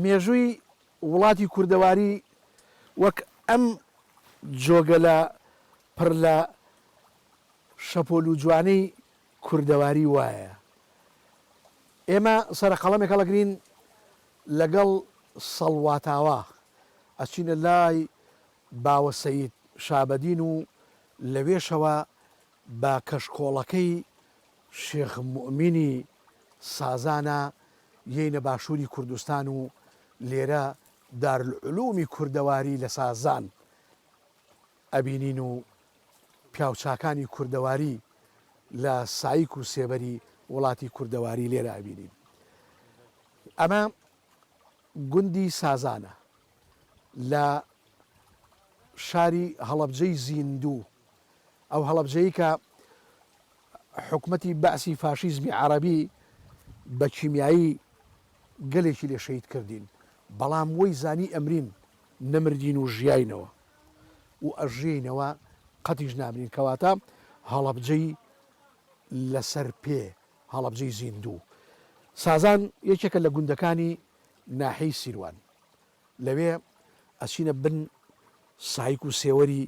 مێژووی وڵاتی کوردەواری وەک ئەم جۆگەلە پڕ لە شەپۆل و جوانەی کوردەواری وایە. ئێمە سەرە قەڵەمێک هەڵەگرین لەگەڵ سەڵواتاوا ئەچینە لای باوە سەید شابەدین و لەوێشەوە بە کەشکۆڵەکەی شێخ موئمینی سازانا یەینە باشووری کوردستان و لێرە دارالعلومی کوردەواری لە سازان ئەبینین و پیاوچاکانی کوردەواری لە سایک و سێبەری وڵاتی کوردەواری لێرە ئەبینین. ئەمە گوندی سازانە لە شاری هەڵەبجەی زیندوو، ئەو هەڵەبجەی کە حکومەتی بەعسی فاشیزمی عەڕەبی بە کیمیایی گەلێکی لێ شەهید کردین، بەڵام وەی زانی ئەمرین نەمردین و ژیاینەوە و ئەژیەینەوە قەتیش نامرین کەواتە هەڵەبجەی لەسەر پێ هەڵەبجەی زیندوو سازان یەکێکە لە گوندەکانی ناحیەی سیروان لەوێ ئەچینە بن سایک و سێوەری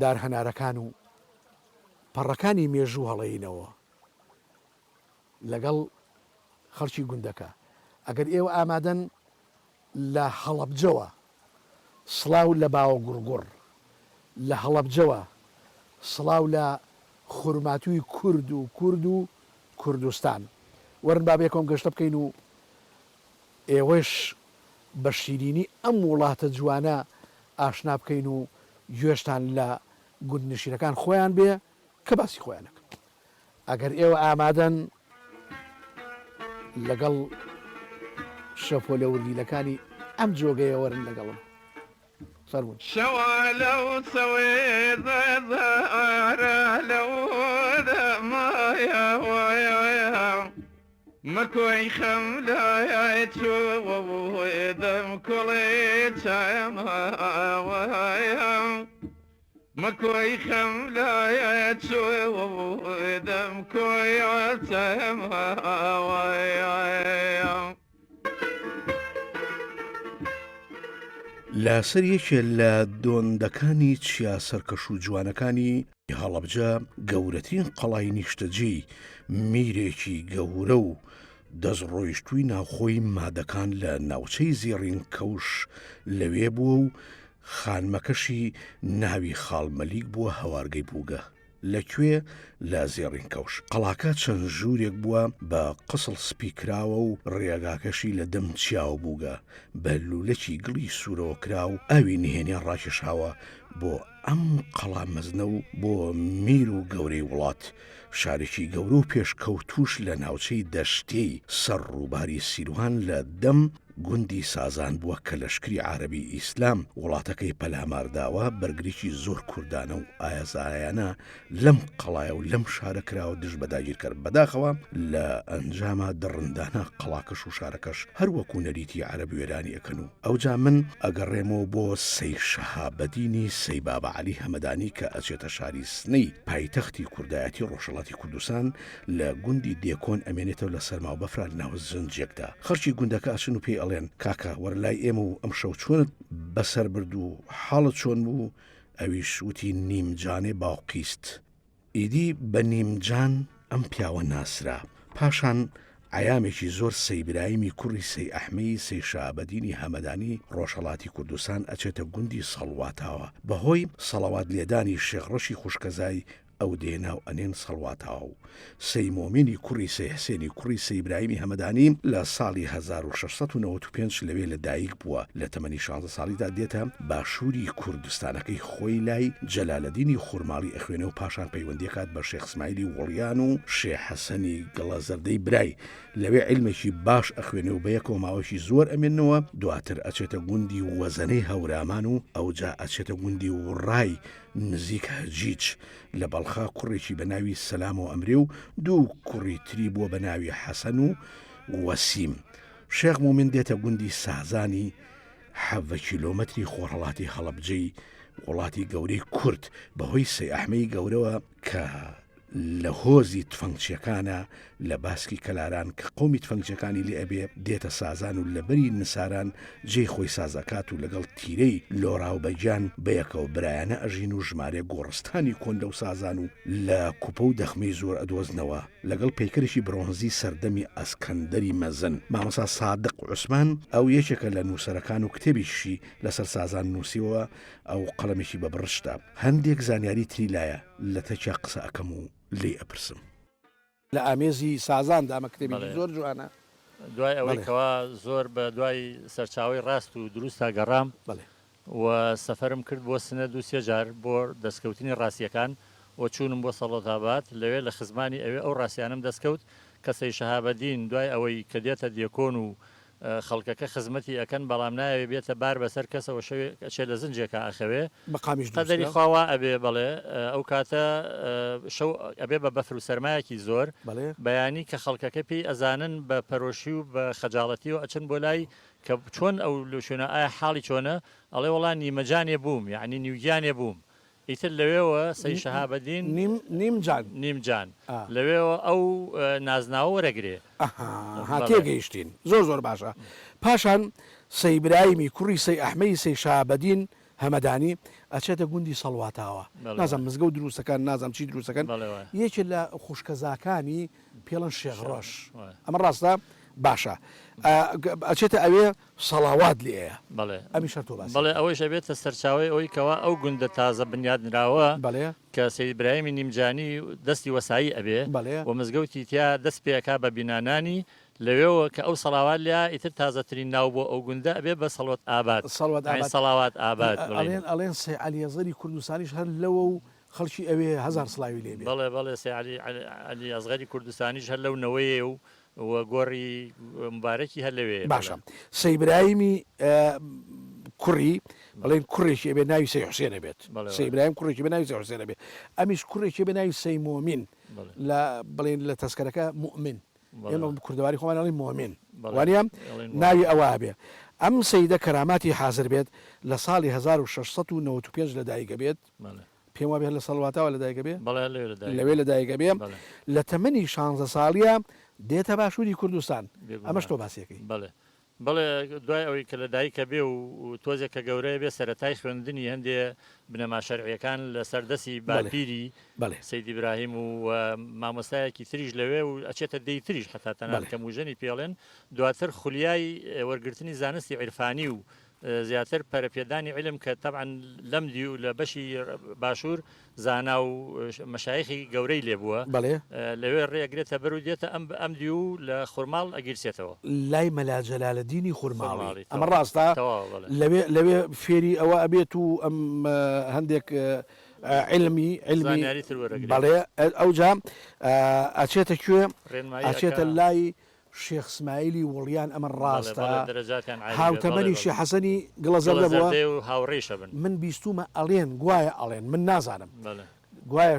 دار هەنارەکان و پەڕەکانی مێژوو هەڵەینەوە لەگەڵ خەڵکی گوندەکە ئەگەر ئێوە ئامادەن لە هەڵەبجەوە سڵاو لە باوەگوڕگوڕ، لە هەڵەبجەوە سڵاو لە خورماتووی کورد و کورد و کوردستان. وەرن با بەیەکەوە ئەم گەشتە بکەین و ئێوەش بە شیرینی ئەم وڵاتە جوانە ئاشنا بکەین و گوێشتان لە گوندنشینەکان خۆیان بێ کە باسی خۆیان ئەکەن. ئەگەر ئێوە ئامادەن لەگەڵ شەپۆلە وردیلەکانی ئەم جۆگەیە وەرن لەگەڵم فەرموون. شەوا لەو چەوێ زارە لەو دەمایە مەکۆی خەم لای چوو دەم کوڵێ چایەماوە. مەکۆی خەم لایە چوو دەم کۆیە چەماوەیە. لە سەر یەکێ لە دۆندەکانی چیا سەرکەش و جوانەکانی هەڵەبجە گەورەترین قەڵای نیشتەجێی میرێکی گەورە و دەستڕۆیشتووی ناوخۆی مادەکان لە ناوچەی زێڕین کەوش لەوێ بووە و خانمەکەشی ناوی خاڵ مەلیک بووە هەوارگەی بووگە لە کوێ؟ لە زێڕین کەوش. قەڵاکە چەند ژوورێک بووە بە قسڵ سپی کراوە و ڕێگاکەشی لە دەم چیاوە بووگە بە لوولەکی گڵی سوورەوە کرا و ئاوی نهێنیان ڕاکێشاوە بۆ ئەم قەڵا مەزنە و بۆ میر و گەورەی وڵات. شارێکی گەورە و پێشکەوتووش لە ناوچەی دەشتێی سەر ڕووباری سیروان لە دەم گوندی سازان بووە کە لەشکری عارەبی ئیسلام وڵاتەکەی پەلامار داوە، بەرگریی زۆر کوردانە و ئایەزایانە لەم قەڵایە و لەم شارە کراوە دژ بە داگیرکەر، بەداخەوە لە ئەنجاما دڕندانە قەڵاکەش و شارەکەش هەر وەکوو نەریتی عەرەب وێرانی ئەکەن و ئەوجا من ئەگەڕێمەوە بۆ سەی شەهابەدینی سەی بابە عەلی هەمەدانی کە ئەچێتە شاری سنەی پایتەختی کوردایەتی ڕۆژهەڵاتی کوردستان لە گوندی دێکۆن ئەمێنێتەوە لە سەرما و بەفرا لە ناو زنجێکدا. خەڵکی گوندەکە ئەچن و پێی ئەڵێن، کاکە وەرە لای ئێمە و ئەمشەو چۆنت بەسەر برد و حاڵت چۆن بوو؟ ئەویش وتی، نیمجانێ باوقیست. ئیدی بە نیمجان ئەم پیاوە ناسرا. پاشان عەیامێکی زۆر سەی برایمی کوڕی سەی ئەحمەی سەی شەهابەدینی هەمەدانی ڕۆژهەڵاتی کوردستان ئەچێتە گوندی سەڵواتاوە بە هۆی سەڵەوات لێدانی شێخ ڕەشی خوشکەزای ئەو دێ ناو ئەنێن سەڵواتاو سەی مۆمینی کوڕی سەی حسێنی کوڕی سەی برایمی هەمەدانی لە ساڵی 1695 لەوێ لە دایک بووە لە تەمەنی شانزە ساڵیدا دێتە باشووری کوردستانەکەی خۆی لای جەلالەدینی خورماڵی ئەخوێنێ و پاشان پەیوەندی ئەکات بە شێخ سمایلی وڵیان و شێ حەسەنی گڵەزەردەی برای لەوێ عیلمێکی باش ئەخوێنێ و بەیەکەوە ماوەیەکی زۆر ئەمێننەوە دواتر ئەچێتە گوندی وەزەنەی هەورامان و ئەوجا ئەچێتە گوندی وڕای نزیک هەجیج لە بەڵخا کوڕێکی بە ناوی سەلامەوە ئەمرێ و دوو کوڕی تری بووە بە ناوی حەسەن و وەسیم. شێخ مومن دێتە گوندی سازانی حەڤە کیلۆمەتری خۆرهەڵاتی هەڵەبجەی وڵاتی گەورەی کورد بەهۆی سەی ئەحمەی گەورەوە کە. لە هۆزی تفەنگچیەکانە لە باسکی کەلاران کە قەومی تفەنگچیەکانی لێ ئەبێ دێتە سازان و لە بەری نساران جێی خۆی ساز ئەکات و لەگەڵ تیرەی لۆراو بەگیان بەیەکەوە برایانە ئەژین و ژمارەیەک گۆڕستانی کۆن لەو سازان و لە کوپە و دەخمەی زۆر ئەدۆزنەوە لەگەڵ پەیکەرێکی برۆنزی سەردەمی ئەسکەندەری مەزن. مامۆستا سادق عوسمان ئەو یەکێکە لە نووسەرەکان و کتێبێکیشی لەسەر سازان نووسیوە ئەو قەڵەمێکی بە بڕشتە هەندێک زانیاری تری لایە لە تەکیا قسە ئەکەم و لێی ئەپرسم. لە ئامێزی سازان دا ئەمە کتێبێکی زۆر جوانە. دوای ئەوەی کەوا زۆر بە دوای سەرچاوەی ڕاست و دروستا گەڕام و سەفەرم کرد بۆ سنە دوو سێ جار بۆ دەستکەوتنی ڕاستیەکان و چوونم بۆ سەڵۆتاباد لەوێ لە خزمانی ئەوێ ئەو ڕاستیانەم دەستکەوت کە سەی شەهابەدین دوای ئەوەی کە دێتە دێکۆن و خەڵکەکە خزمەتی ئەکەن بەڵام نایەوێ بێتە بار بەسەر کەسەوە شەوێک ئەچێ لە زنجێکا ئەخەوێ بە قامیش قەدەری دروستە. خوا وا ئەبێ بەڵێ ئەو کاتە شەو ئەبێ بە بەفر و سەرمایەکی زۆر بەڵێ. بەیانی کە خەڵکەکە پێی ئەزانن بە پەرۆشی و بە خەجاڵەتیەوە ئەچن بۆ لای کە چۆن ئەو شوێنە ئایا حاڵی چۆنە ئەڵێ وەڵا نیمەجانێ بووم یەعنی نیوگیانێ بووم ئیتر لەوێوە سەی شەهابەدین. نیم نیم جان. نیم جان. ئا. لەوێوە ئەو نازناوە وەرەگرێ. ئەها ها بەڵێ. تێگەیشتین. زۆر زۆر باشە. پاشان سەی برایمی کوڕی سەی ئەحمەی سەی شەهابەدین هەمەدانی ئەچێتە گوندی سەڵواتاوە. بەڵێ نازانم وایە. مزگەوت دروستەکەن نازانم چی دروستەکەن. بەڵێ وایە. یەکێ لە خوشکەزاکانی پێڵن شێخ شێخ ڕەش. ڕەش وایە. ئەمە ڕاستە؟ باشە. ئەچێتە ئەوێ سەڵاوات لێیە. بەڵێ. ئەمیش هەر تۆ باسی بەڵێ بکە. ئەوەیش ئەبێتە سەرچاوەی ئەوەی کەوا ئەو گوندە تازە بنیات نراوە بەڵێ. کە سەید برایمی نیمجانی دەستی وەسایی ئەبێ بەڵێ. و مزگەوتی تیا دەست پێ ئەکا بە بینانانی لەوێوە کە ئەو سەڵاوات لێیا ئیتر تازەترین ناو بۆ ئەو گوندە ئەبێ بە سەڵوەت ئاباد سەڵوەت یانی ئاباد. سەڵاوات ئاباد بڵێین. ئەڵێن ئەڵێن سەی عەلیەزەری کوردستانیش هەر لەوە و خەڵکی ئەوێ هەزار سڵاوی لێ بێ. بەڵێ بەڵێ سەی عەلی عەلی ئەسغەری کوردستانیش هەر لەو نەوەیە و و گۆڕی موبارەکی هەر لەوێیە باشە بەڵێ. سەی برایمی کوڕی بڵێن کوڕێکی ئەبێ ناوی سەی حوسێن ئەبێت بەڵێ سەی وایە. برایم کوڕێکی بە ناوی سەی حوسێن ئەبێ ئەمیش کوڕێکی بە ناوی سەی مۆمین بەڵێ. لە بڵێن لە تەسکەرەکە موئمن بەڵێ ئێمە وایە. کوردەواری خۆمان ئەڵێین مۆمین بەڵێ وانیە ئەڵێن ناوی مۆمین. ئەوە ئەبێ ئەم سەیدە کەراماتی حازر بێت لە ساڵی 1695 لە دایک ئەبێت بەڵێ. پێم وابێ هەر لە سەڵواتاوە لە دایک ئەبێ؟ بەڵێ هەر لەوێ لە دایک لەوێ لە دایک ئەبێ. بەڵێ. لە تەمەنی شانزە ساڵییا دێتە باشووری کوردستان. ئەمەش بێگومان. تۆ باسی ئەکەی. بەڵێ. بەڵێ دوای ئەوەی کە لە دایک ئەبێ و تۆزێک کە گەورە ئەبێ سەرەتای خوێندنی هەندێ بنەما شەرعییەکان لە سەر دەستی بەڵێ. باپیری بەڵێ. سەید ئیبراهیم و مامۆستایەکی تریش لەوێ و ئەچێتە دێی تریش حەتا تەنانەت بەڵێ. کە موژەنی پێڵێن دواتر خولیای وەرگرتنی زانستی عیرفانی و زیاتر پەرەپێدانی عیلم کە تەبعەن لەم دیو لە بەشی باشوور زانا و مەشایخی گەورەی لێ بووە بەڵێ. لەوێ ڕێ ئەگرێتە بەر و دێتە ئەم ئەم دیو و لە خورماڵ ئەگیرسێتەوە. لای مەلا جەلالەدینی خورماڵی. خورماڵی ئەمە تەواو ڕاستە؟ تەواو بەڵێ. لەوێ لەوێ فێری ئەوە ئەبێت و ئەم هەندێک عیلمی عیلمی زانیاری تر وەرەگرێ. بەڵێ ئەوجا ئەچێتە کوێ؟ ڕێنمایی ئەچێتە ئەکا. لای شێخ سمایلی وڵیان ئەمە بەڵێ ڕاستە؟ بەڵێ دەرەجاتیان عالی بێ بەڵێ هاوتەمەنی بەڵێ. شێخ حەسەنی گڵە گڵە زەردە بووە؟ زەردەیە و هاوڕێیش ئەبن. من بیستوومە ئەڵێن گوایە ئەڵێن من نازانم بەڵێ. گوایە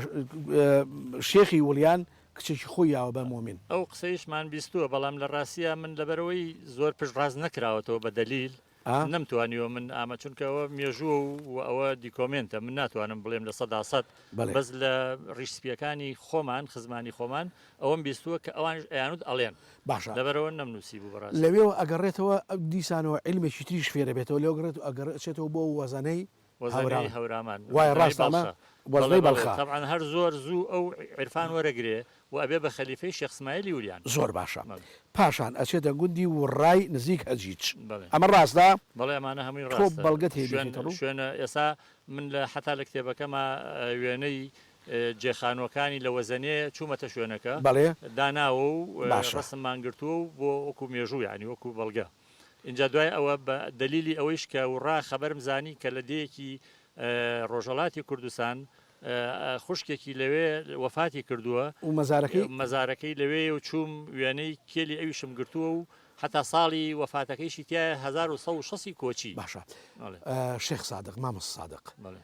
شێخی وڵیان کچێکی خۆی یاوە بە مۆمین. ئەو قسەیشمان بیستووە بەڵام لە ڕاستیا من لەبەرئەوەی زۆر پشتڕاست نەکراوەتەوە بە دەلیل ئا. نەمتوانیوە من ئامە چونکە ئەوە مێژووە و ئەوە دیکۆمێنتە من ناتوانم بڵێم 100% بەڵێ. بەس لە ڕیش سپیەکانی خۆمان خزمانی خۆمان ئەوەم بیستووە کە ئەوانیش ئەیانوت ئەڵێن باشە. لەبەرئەوە نەمنووسیبوو بەڕاستی. لەوێوە ئەگەڕێتەوە دیسانەوە عیلمێکی تریش فێرەبێتەوە لەوێ ئەگەڕێت ئەگەڕێ ئەچێتەوە بۆ وەزەنەی وەزەنەی هەورامان وایە وەزەنەی ڕاستە ئەمە؟ بەڵخە بەڵێ وەزنەی بەڵێ بەڵخە. تەبعەن هەر زۆر زوو ئەو عیرفان وەرەگرێ و ئەبێ بە خەلیفەی شێخ سمایلی وریان. زۆر باشە. بەڵێ. پاشان ئەچێتە گوندی وڕای نزیک هەجیج. بەڵێ. ئەمە ڕاستە؟ بەڵێ ئەمانە هەمووی تۆ ڕاستە. بەڵگەت هەیە شوێن بیخەیتە ڕوو؟ شوێنە ئێسا من لە حەتا لە کتێبەکەما وێنەی جێ خانووەکانی لە وەزەنێ چوومەتە شوێنەکە بەڵێ. داناوە و باشە. ڕەسممان گرتووە و بۆ وەکوو مێژوو یانی وەکوو بەڵگە. ئینجا دوای ئەوە بە دەلیلی ئەوەیش کە وڕا خەبەرم زانی کە لە دێیەکی ڕۆژهەڵاتی کوردستان خوشکێکی لەوێ وەفاتی کردووە و مەزارەکەی؟ مەزارەکەی لەوێیە و چووم وێنەی کێلی ئەویشم گرتووە و حەتا ساڵی وەفاتەکەیشی تیایە 1160 ی کۆچی. باشە بەڵێ. شێخ سادق، مامۆستا سادق بەڵێ.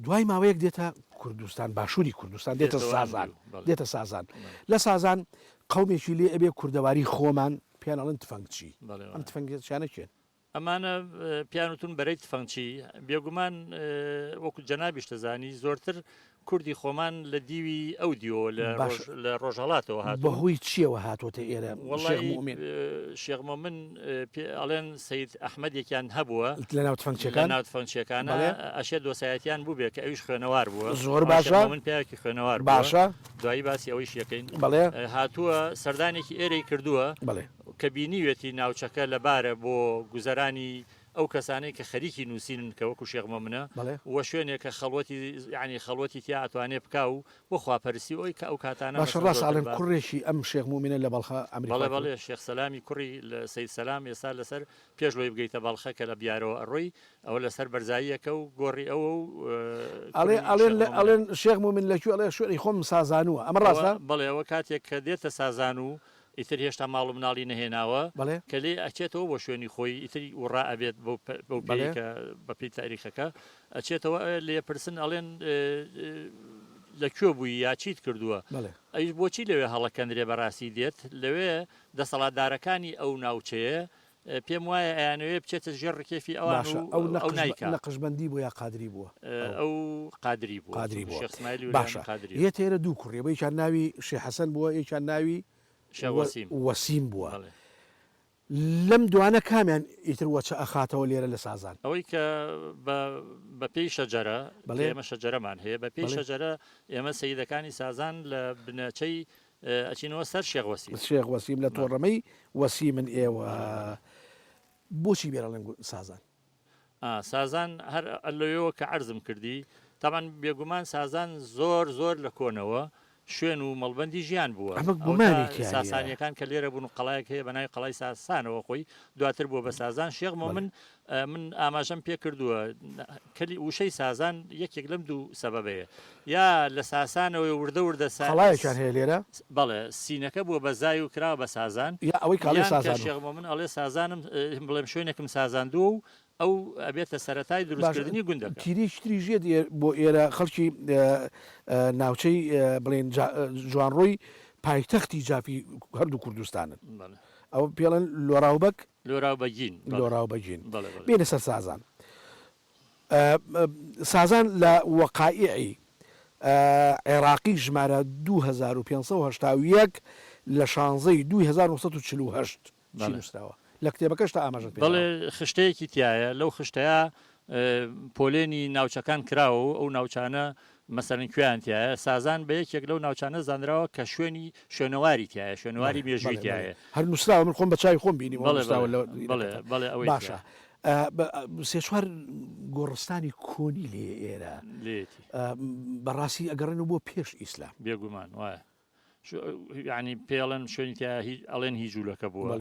دوای ماوەیەک دێتە کوردستان، باشووری کوردستان، دێتە دێتەوە ئەم سازان، دیو، بەڵێ. دێتە سازان. بەڵێ. لە سازان قەومێکی لێ ئەبێ کوردەواری خۆمان پێیان ئەڵێن تفەنگچی. بەڵێ ئەم وایە. تفەنگچیانە کێن؟ ئەمانە پیان وتون بەرەی تفەنگچی، بێگومان وەکو جەنابیش دەزانی زۆرتر کوردی خۆمان لە دیوی ئەو دیوەوە لە باش لە ڕۆژهەڵاتەوە هاتوون. بەهۆی چیەوە هاتۆتە ئێرە شێخ وەڵی موئمن؟ شێخ مۆمن پێ ئەڵێن سەید ئەحمەدێکیان هەبووە لە ناو لە تفەنگچیەکان؟ ناو تفەنگچیەکانە بەڵێ. ئەشێ دۆسایەتیان بووبێ کە ئەویش خوێنەوار بووە. زۆر ئەوە شێخ باشە. مۆمن پیاوێکی خوێنەوار بووە. باشە. دوایی باسی ئەوەیش یەکەین. بەڵێ. هاتووە سەردانێکی ئێرەی کردووە. بەڵێ. کە بینیوێتی ناوچەکە لەبارە بۆ گوزەرانی ئەو کەسانەی کە خەریکی نووسینن کە وەکو شێخ مۆمنە بەڵێ. و شوێنێکە خەڵوەتی یانی خەڵوەتی تیا ئەتوانێ بکا و بۆ خواپەرستی و ئەوی کە ئەو کاتانە باشە مەسەلەن ڕاستە زۆرتر ئەڵێن بە کوڕێکی ئەم شێخ مومنە لە بەڵخە ئەمری بەڵێ خوای کرد؟ بەڵێ شێخ سەلامی کوڕی لە سەید سەلام ئێستا لەسەر پێش لۆی بگەیتە بەڵخە کە لە بیارەوە ئەڕۆی ئەوە لەسەر بەرزاییەکە و گۆڕی ئەوە و ئەڵێ کوڕی ئەڵێن شێخ لە مۆمنە. ئەڵێن شێخ مومن لە کوێ ئەڵێ شوێنی خۆم سازانووە ئەمە ئەوە ڕاستە؟ بەڵێ ئەوە کاتێک کە دێتە سازانوو ئیتر هێشتا ماڵ و مناڵی نەهێناوە، بەڵێ. کە لێی ئەچێتەوە بۆ شوێنی خۆی ئیتر وڕا ئەبێت بەو بەو پێیەی بەڵێ. کە بە پێی تاریخەکە ئەچێتەوە لێ پرسن ئەڵێن لە کوێ بووی یا چیت کردووە؟ بەڵێ. ئەویش بۆچی لەوێ هەڵەکەندرێ بەڕاستی دێت لەوێ دەسەڵاتدارەکانی ئەو ناوچەیە پێم وایە ئەیانەوێ بچێتە ژێر ڕکێفی ئەوان باشە و ئەو ئەو نەقش نایکا. نەقشبەندی بوو یا قادری بووە؟ ئەو. ئەو قادری بووە. قادری بووە. شێخ سمایلی وریان باشە قادری. یەتە ئێرە دوو کوڕی بووە یەکیان ناوی شێخ حەسەن بووە یەکیان ناوی شێخ وەسیم. وەسیم بووە. بەڵێ. لەم دوانە کامیان ئیتر وەچە ئەخاتەوە لێرە لە سازان؟ ئەوەی کە بە بە پێی شەجەرە کە بەڵێ. ئێمە شەجەرەمان هەیە بە پێی بەڵێ. شەجەرە ئێمە سەیدەکانی سازان لە بنەچەی ئەچینەوە سەر شێخ وەسیم. شێخ وەسیم لە تۆڕەمەی وەسیمن ئێوە. بۆچی بێرەڵێن سازان؟ سازان هەر لەوێوە کە عەرزم کردی تەبعەن بێگومان سازان زۆر زۆر لە کۆنەوە شوێن و مەڵبەندی ژیان بووە. ئەمە گومانی تیا نییە. ساسانیەکان کە لێرە بوون و قەڵایەک هەیە بە ناوی قەڵای ساسانەوە خۆی دواتر بووە بە سازان. شێخ مۆمن من ئاماژەم پێ کردووە کەلی وشەی سازان یەکێک لەم دوو سەبەبەیە یا لە ساسانەوەی وردە وردە سا قەڵایەکیان هەیە لێرە؟ بەڵێ سینەکە بووە بە زای و کراوە بە سازان یا ئەوەی کە ئەڵێ یان کە سازان و. شێخ مۆمن ئەڵێ سازانم بڵێم شوێنێکم سازاندووە و ئەو ئەبێتە سەرەتای باشە دروستکردنی گوندەکە. تیرێکی تریش یەت بۆ ئێرە خەڵکی ناوچەی بڵێن جوانڕۆی پایتەختی جافی هەردوو کوردستانن بەڵێ. ئەوە پێڵێن لۆراوبەگ لۆراو بەگین بەڵێ. لۆراو بەگین بەڵێ بەڵێ. بێینە سەر سازان سازان لە وەقائیعی عێراقی ژمارە 2581 لە شانزەی دووی 1948 چی نووسراوە؟ لە کتێبەکەشتا ئاماژەت پێ داوە. بەڵێ خشتەیەکی تیایە، لەو خشتەیە پۆلێنی ناوچەکان کراوە و ئەو ناوچانە مەسەلەن کوێیان تیایە، سازان بە یەکێک لەو ناوچانە زانراوە کە شوێنی شوێنەواری تیایە، شوێنەواری مێژووی تیایە. هەر نووسراوە، من خۆم بە چاوی خۆم بینیوە بەڵێ نووسراوە لە بەڵێ بەڵێ ئەوەی باشە سێ چوار گۆڕستانی کۆنی لێ ئێرە لێتی بەڕاستی ئەگەڕێنەوە بۆ پێش ئیسلام. بێگومان وایە. یعنی پێڵێن شوێنی تیا ئەڵێن هی جوولەکە بووە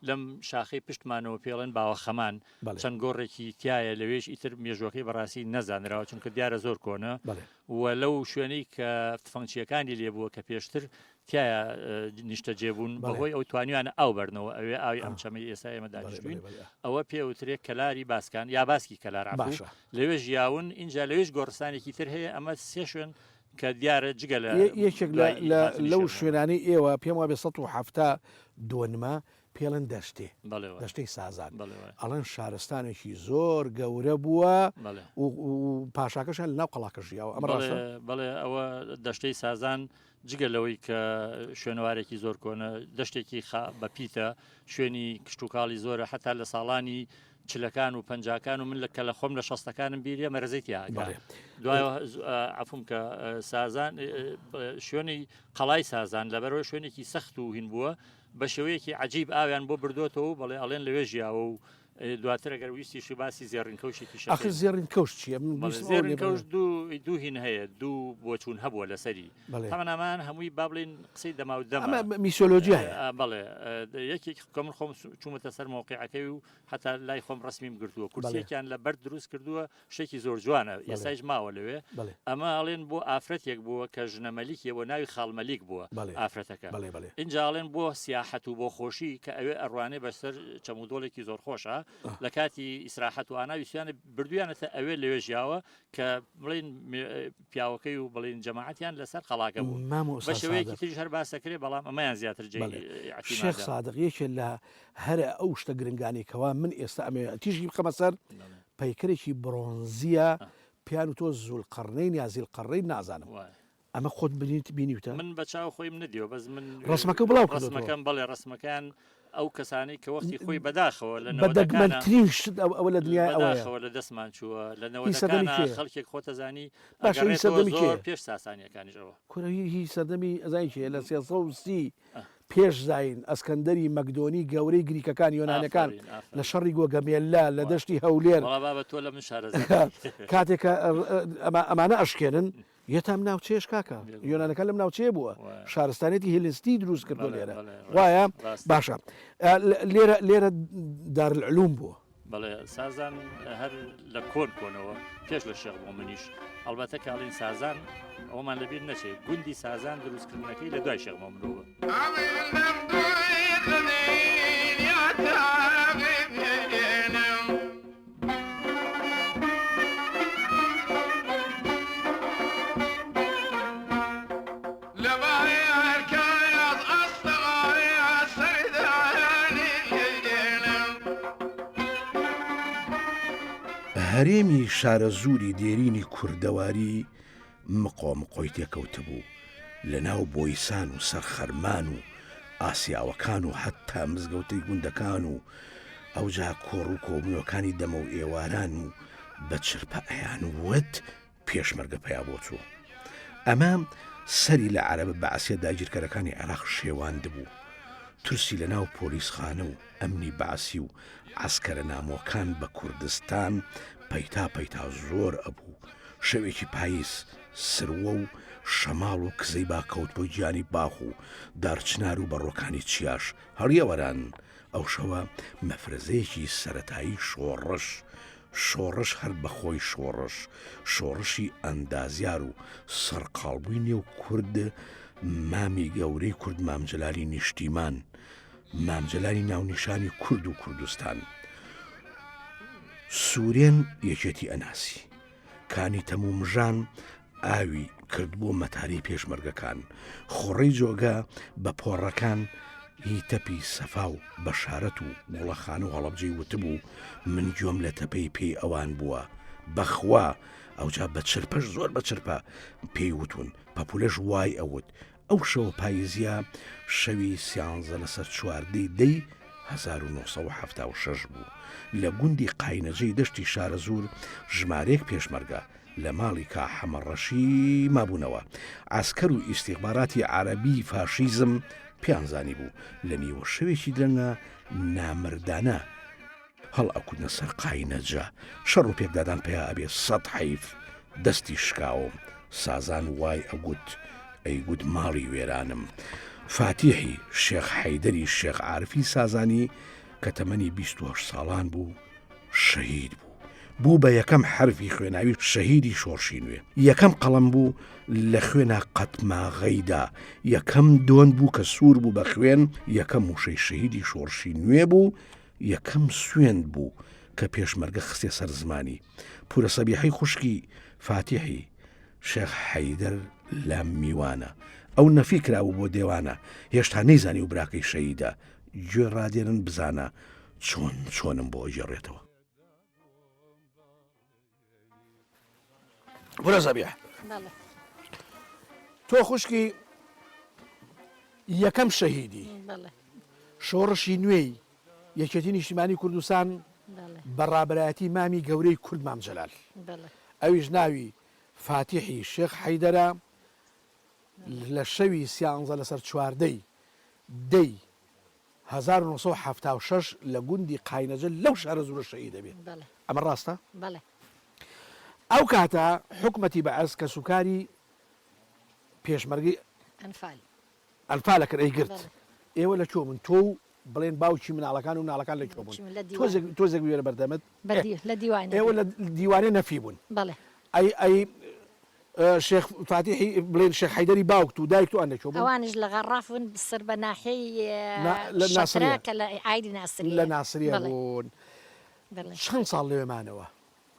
لەم شاخەی پشتمانەوە پێڵێن باوەخەمان چەند گۆڕێکی تایە لەوێش ئیتر مێژوەکەی بەڕاستی نەزانراوە چونکە دیارە زۆر کۆنە و لەو شوێنەی کە تفەنگچیەکانی لێبووە کە پێشتر تایە نیشتەجێ بوون بەهۆی ئەو توانیانە ئاو بەرنەوە ئەوێ ئاوی ئەم چەمەی ئێستا ئێمە دانیشتوین ئەوە پێوترێ کەلاری باسکان یا باسکی کەلار باشە لەوێ ژیاون اینجا لەوێش گۆڕستانێکی تر هەیە ئەمە سێ شوێن کە دیارە جگە لە یەکێک لە لەو شوێنانەی ئێوە پێم وابێ 170 دۆنمە پێڵێن دەشتێ دەشتەی سازان ئەڵێن شارستانێکی زۆر گەورە بووە و پاشاکەشیان لەناو قەڵاکە ژیاوە ئەمە ڕاستە؟ بەڵێ ئەوە دەشتەی سازان جگە لەوەی کە شوێنەوارێکی زۆر کۆنە دەشتێکی بە پیتە شوێنی کشتوکاڵی زۆرە حتا لە ساڵانی چلەکان و پەنجاکان و من لە کە لە خۆم لە شەستەکانم بیریە مەرەزەی تیا ئەکا. بەڵێ. دوایەوە عەفوم کە سازان شوێنی قەڵای سازان لەبەرەوە شوێنێکی سەخت و هین بووە بە شێوەیەکی عجیب ئاویان بۆ بردوێتەوە و بەڵێ ئەڵێن لەوێ ژیاوە و دواتر ئەگەر ویستیشی باسی زێڕین کەوشێکی ئەخر زێڕین کەوش چییە؟ من بەڵێ، ویستم ئەوە زێڕین لێ کەوش بڵێم. دوو دوو هین هەیە دوو بۆچوون هەبووە لەسەری بەڵێ. تەمەن ئەمان هەمووی با بڵێین قسەی دەماو دەمە. ئەمە میسۆلۆجیایە. بەڵێ یەکێک کە من خۆم چوومەتە سەر مەوقیعەکەی و هەتا لای خۆم ڕەسمیم گرتووە کورسیەکیان لە بەرد دروست کردووە شتێکی زۆر جوانە ئێستایش ماوە لەوێ ئەمە ئەڵێن بۆ ئافرەتێک بووە کە ژنە مەلیکێ بۆ ناوی خاڵ مەلیک بووە ئافرەتەکە ئینجا ئەڵێن بۆ سیاحەت و بۆ خۆشی کە ئەوێ ئەڕوانێ بەسەر چەمودۆڵێکی زۆر خۆشە. لە کاتی ئیسراحەت و ئانا ویستویانە بردویانەتە ئەوێ لەوێ ژیاوە کە بڵێن پیاوەکەی و بڵێن جەماعەتیان لەسەر قەڵاکە بوو مامۆستا بە شێوەیەکی سادق. تریش هەر باس دەکرێت بەڵام ئەمەیان زیاتر جێی بەڵێ ئیعتیمادە. شێخ سادق یەکێ لە هەرە ئەو شتە گرنگانەی کەوا من ئێستا ئەمەوێ تیشکی بخەمە سەر پەیکەرێکی بڕۆنزییە پێیان وتووە زولقەڕنەین یا زیلقەڕنەین نازانم وایە. ئەمە خۆت بینیت بینیوتە؟ من بە چاو خۆیم نەدیوە بەس من ڕەسمەکە بڵاو کردۆتەوە. ڕەسمەکەم بەڵێ ڕەسمەکەیان ئەو کەسانەی کە وەختی خۆی بەداخەوە لە بە نەوەدەکانا دەگمەنترین شت ئەو ئەوە لە دنیای ئەوەیە. بەداخەوە لە دەستمان چووە لە هی سەردەمی نەوەدەکانا کێیە؟ خەڵکێک خۆتەزانی باشە هی ئەگەڕێتەوە سەردەمی زۆر کێیە؟ پێش ساسانیەکانیش ئەوە. کورە هی هی سەردەمی ئەزانی کێیە لە 330 پێش زایین ئەسکەندەری مەکدۆنی گەورەی گریکەکان یۆنانەکان ئافەرین لە ئافەرین شەڕی گۆگەمێللە لە وایە دەشتی هەولێر وەڵا بابە تۆ لە من شارەزاتری. کاتێک کە ئەمە ئەمانە ئەشکێنن یەتە ئەم ناوچەیەش کاکە بێگومان یۆنانەکان لەم ناوچەیە بووە وایە شارستانێتی هێلنستی دروست کردووە بەڵێ لێرە بەڵێ ڕاست وایە ڕاستە. باشە لێرە لێرە دارالعلوم بووە. بەڵێ سازان هەر لە کۆن کۆنەوە پێش لە شێخ مۆمنیش ئەڵبەتە کاڵین سازان ئەومان لەبیر نەچێت گوندی سازان دروستکردنەکەی لە دوای شێخ مۆمنەوە. هەرێمی شارەزووری دێرینی کوردەواری مقۆ مقۆی تێکەوتبوو لە ناو بۆیسان و سەرخەرمان و ئاسیاوەکان و حەتتا مزگەوتەی گوندەکان و ئەوجا کۆڕ و کۆبوونەوەکانی دەمەو ئێواران و بە چرپە ئەیان وت پێشمەرگە پیا بۆ چوو. ئەمە سەری لە عەرەبە بەعسیە داگیرکەرەکانی عێراق شێواندبوو. ترسی لە ناو پۆلیسخانە و ئەمنی بەعسی و عەسکەرە نامۆکان بە کوردستان پەیتا پەیتا زۆر ئەبوو. شەوێکی پاییز سروە و شەماڵ و کزەی با کەوتبووە گیانی باخ و دارچنار و بەڕۆکانی چیاش هەڵیەوەران. ئەو شەوە مەفرەزەیەکی سەرەتایی شۆڕش، شۆڕش هەر بە خۆی شۆڕش، شۆڕشی ئەندازیار و سەرقاڵبووی نێو کورد، مامی گەورەی کورد مام جەلالی نیشتیمان، مام جەلالی ناونیشانی کورد و کوردستان. سوورێن یەکێتی ئەناسی. کانی تەمومژان ئاوی کردبووە مەتاری پێشمەرگەکان. خۆڕەی جۆگە بە پۆڕەکان ی تەپی سەفا و بەشارەت و گوڵەخانە و هەڵەبجەی وتبوو من گوێم لە تەپەی پێی ئەوان بووە بەخوا ئەوجا بە چرپەش زۆر بە چرپە پێی وتون پەپولەش وای ئەوت ئەو شەوە پاییزیە شەوی سیانزە لەسەر چواردەی دەی 1976 بوو لە گوندی قاینەجەی دەشتی شارەزوور ژمارەیەک پێشمەرگە لە ماڵی کا حەمەڕەشی مابوونەوە. عەسکەر و ئیستیخباراتی عەرەبی فاشیزم پێیان زانیبوو لە نیوە شەوێکی درەنگا نامەردانە هەڵئەکوتنە سەر قاینەجە، شەڕ و پێکدادان پەیا ئەبێ سەت حەیف دەستی شکاوم. سازان وای ئەگوت، ئەیگوت ماڵی وێرانم. فاتیحی شێخ حەیدەری شێخ عارفی سازانی کە تەمەنی 28 ساڵان بوو، شەهید بوو. بوو بە یەکەم حەرفی خوێناوی شەهیدی شۆڕشی نوێ. یەکەم قەڵەم بوو لە خوێنا قەتماغەیدا، یەکەم دۆن بوو کە سوور بوو بە خوێن، یەکەم وشەی شەهیدی شۆڕشی نوێ بوو، یەکەم سوێند بوو کە پێشمەرگە خستیە سەر زمانی. پورە سەبیحەی خوشکی فاتیحی شێخ حەیدەر لام میوانە. ئەو نەفی کرابوو بۆ دێوانە، هێشتا نەیزانیبوو براکەی شەهیدە. گوێ ڕادێرن بزانە چۆن چۆنم بۆ ئەگێڕێتەوە. بورە زەبیح تۆ خوشکی یەکەم شەهیدی شۆڕشی نوێی یەکێتی نیشتیمانی کوردستان بە ڕابەرایەتی مامی گەورەی کورد مام جەلال ئەویش ناوی فاتیحی شێخ حەیدەرە لە شەوی سیانزە لەسەر چواردەی دەی 1976 لە گوندی قاینەجە لەو شارەزوورە شەهید دەبێت. ئەمە ڕاستە؟ بەڵێ. ئەو کاتە حکومەتی بەعس کەسوکاری پێشمەرگەی ئەنفال ئەنفال ئەکرد ئەیگرت. ئێوە لە کوێ بوون؟ تۆ و بڵێن باوکی مناڵەکان و مناڵەکان لە کوێ بوون؟ تۆزێک تۆزێک بوێرە بەردەمت. لە دیوانێ. ئێوە لە دیوانێ نەفی بوون. بەڵێ. ئەی ئەی شێخ فاتیحی بڵێن شێخ حەیدەری باوکت و دایکت و ئەوان لە کوێ بوون؟ ئەوانیش لە غەڕاف بوون سەر بە ناحیەی شەترە کە لە عایدی ناسریەیە. لە ناسریە بوون. بەڵێ. چەند ساڵ لەوێ مانەوە؟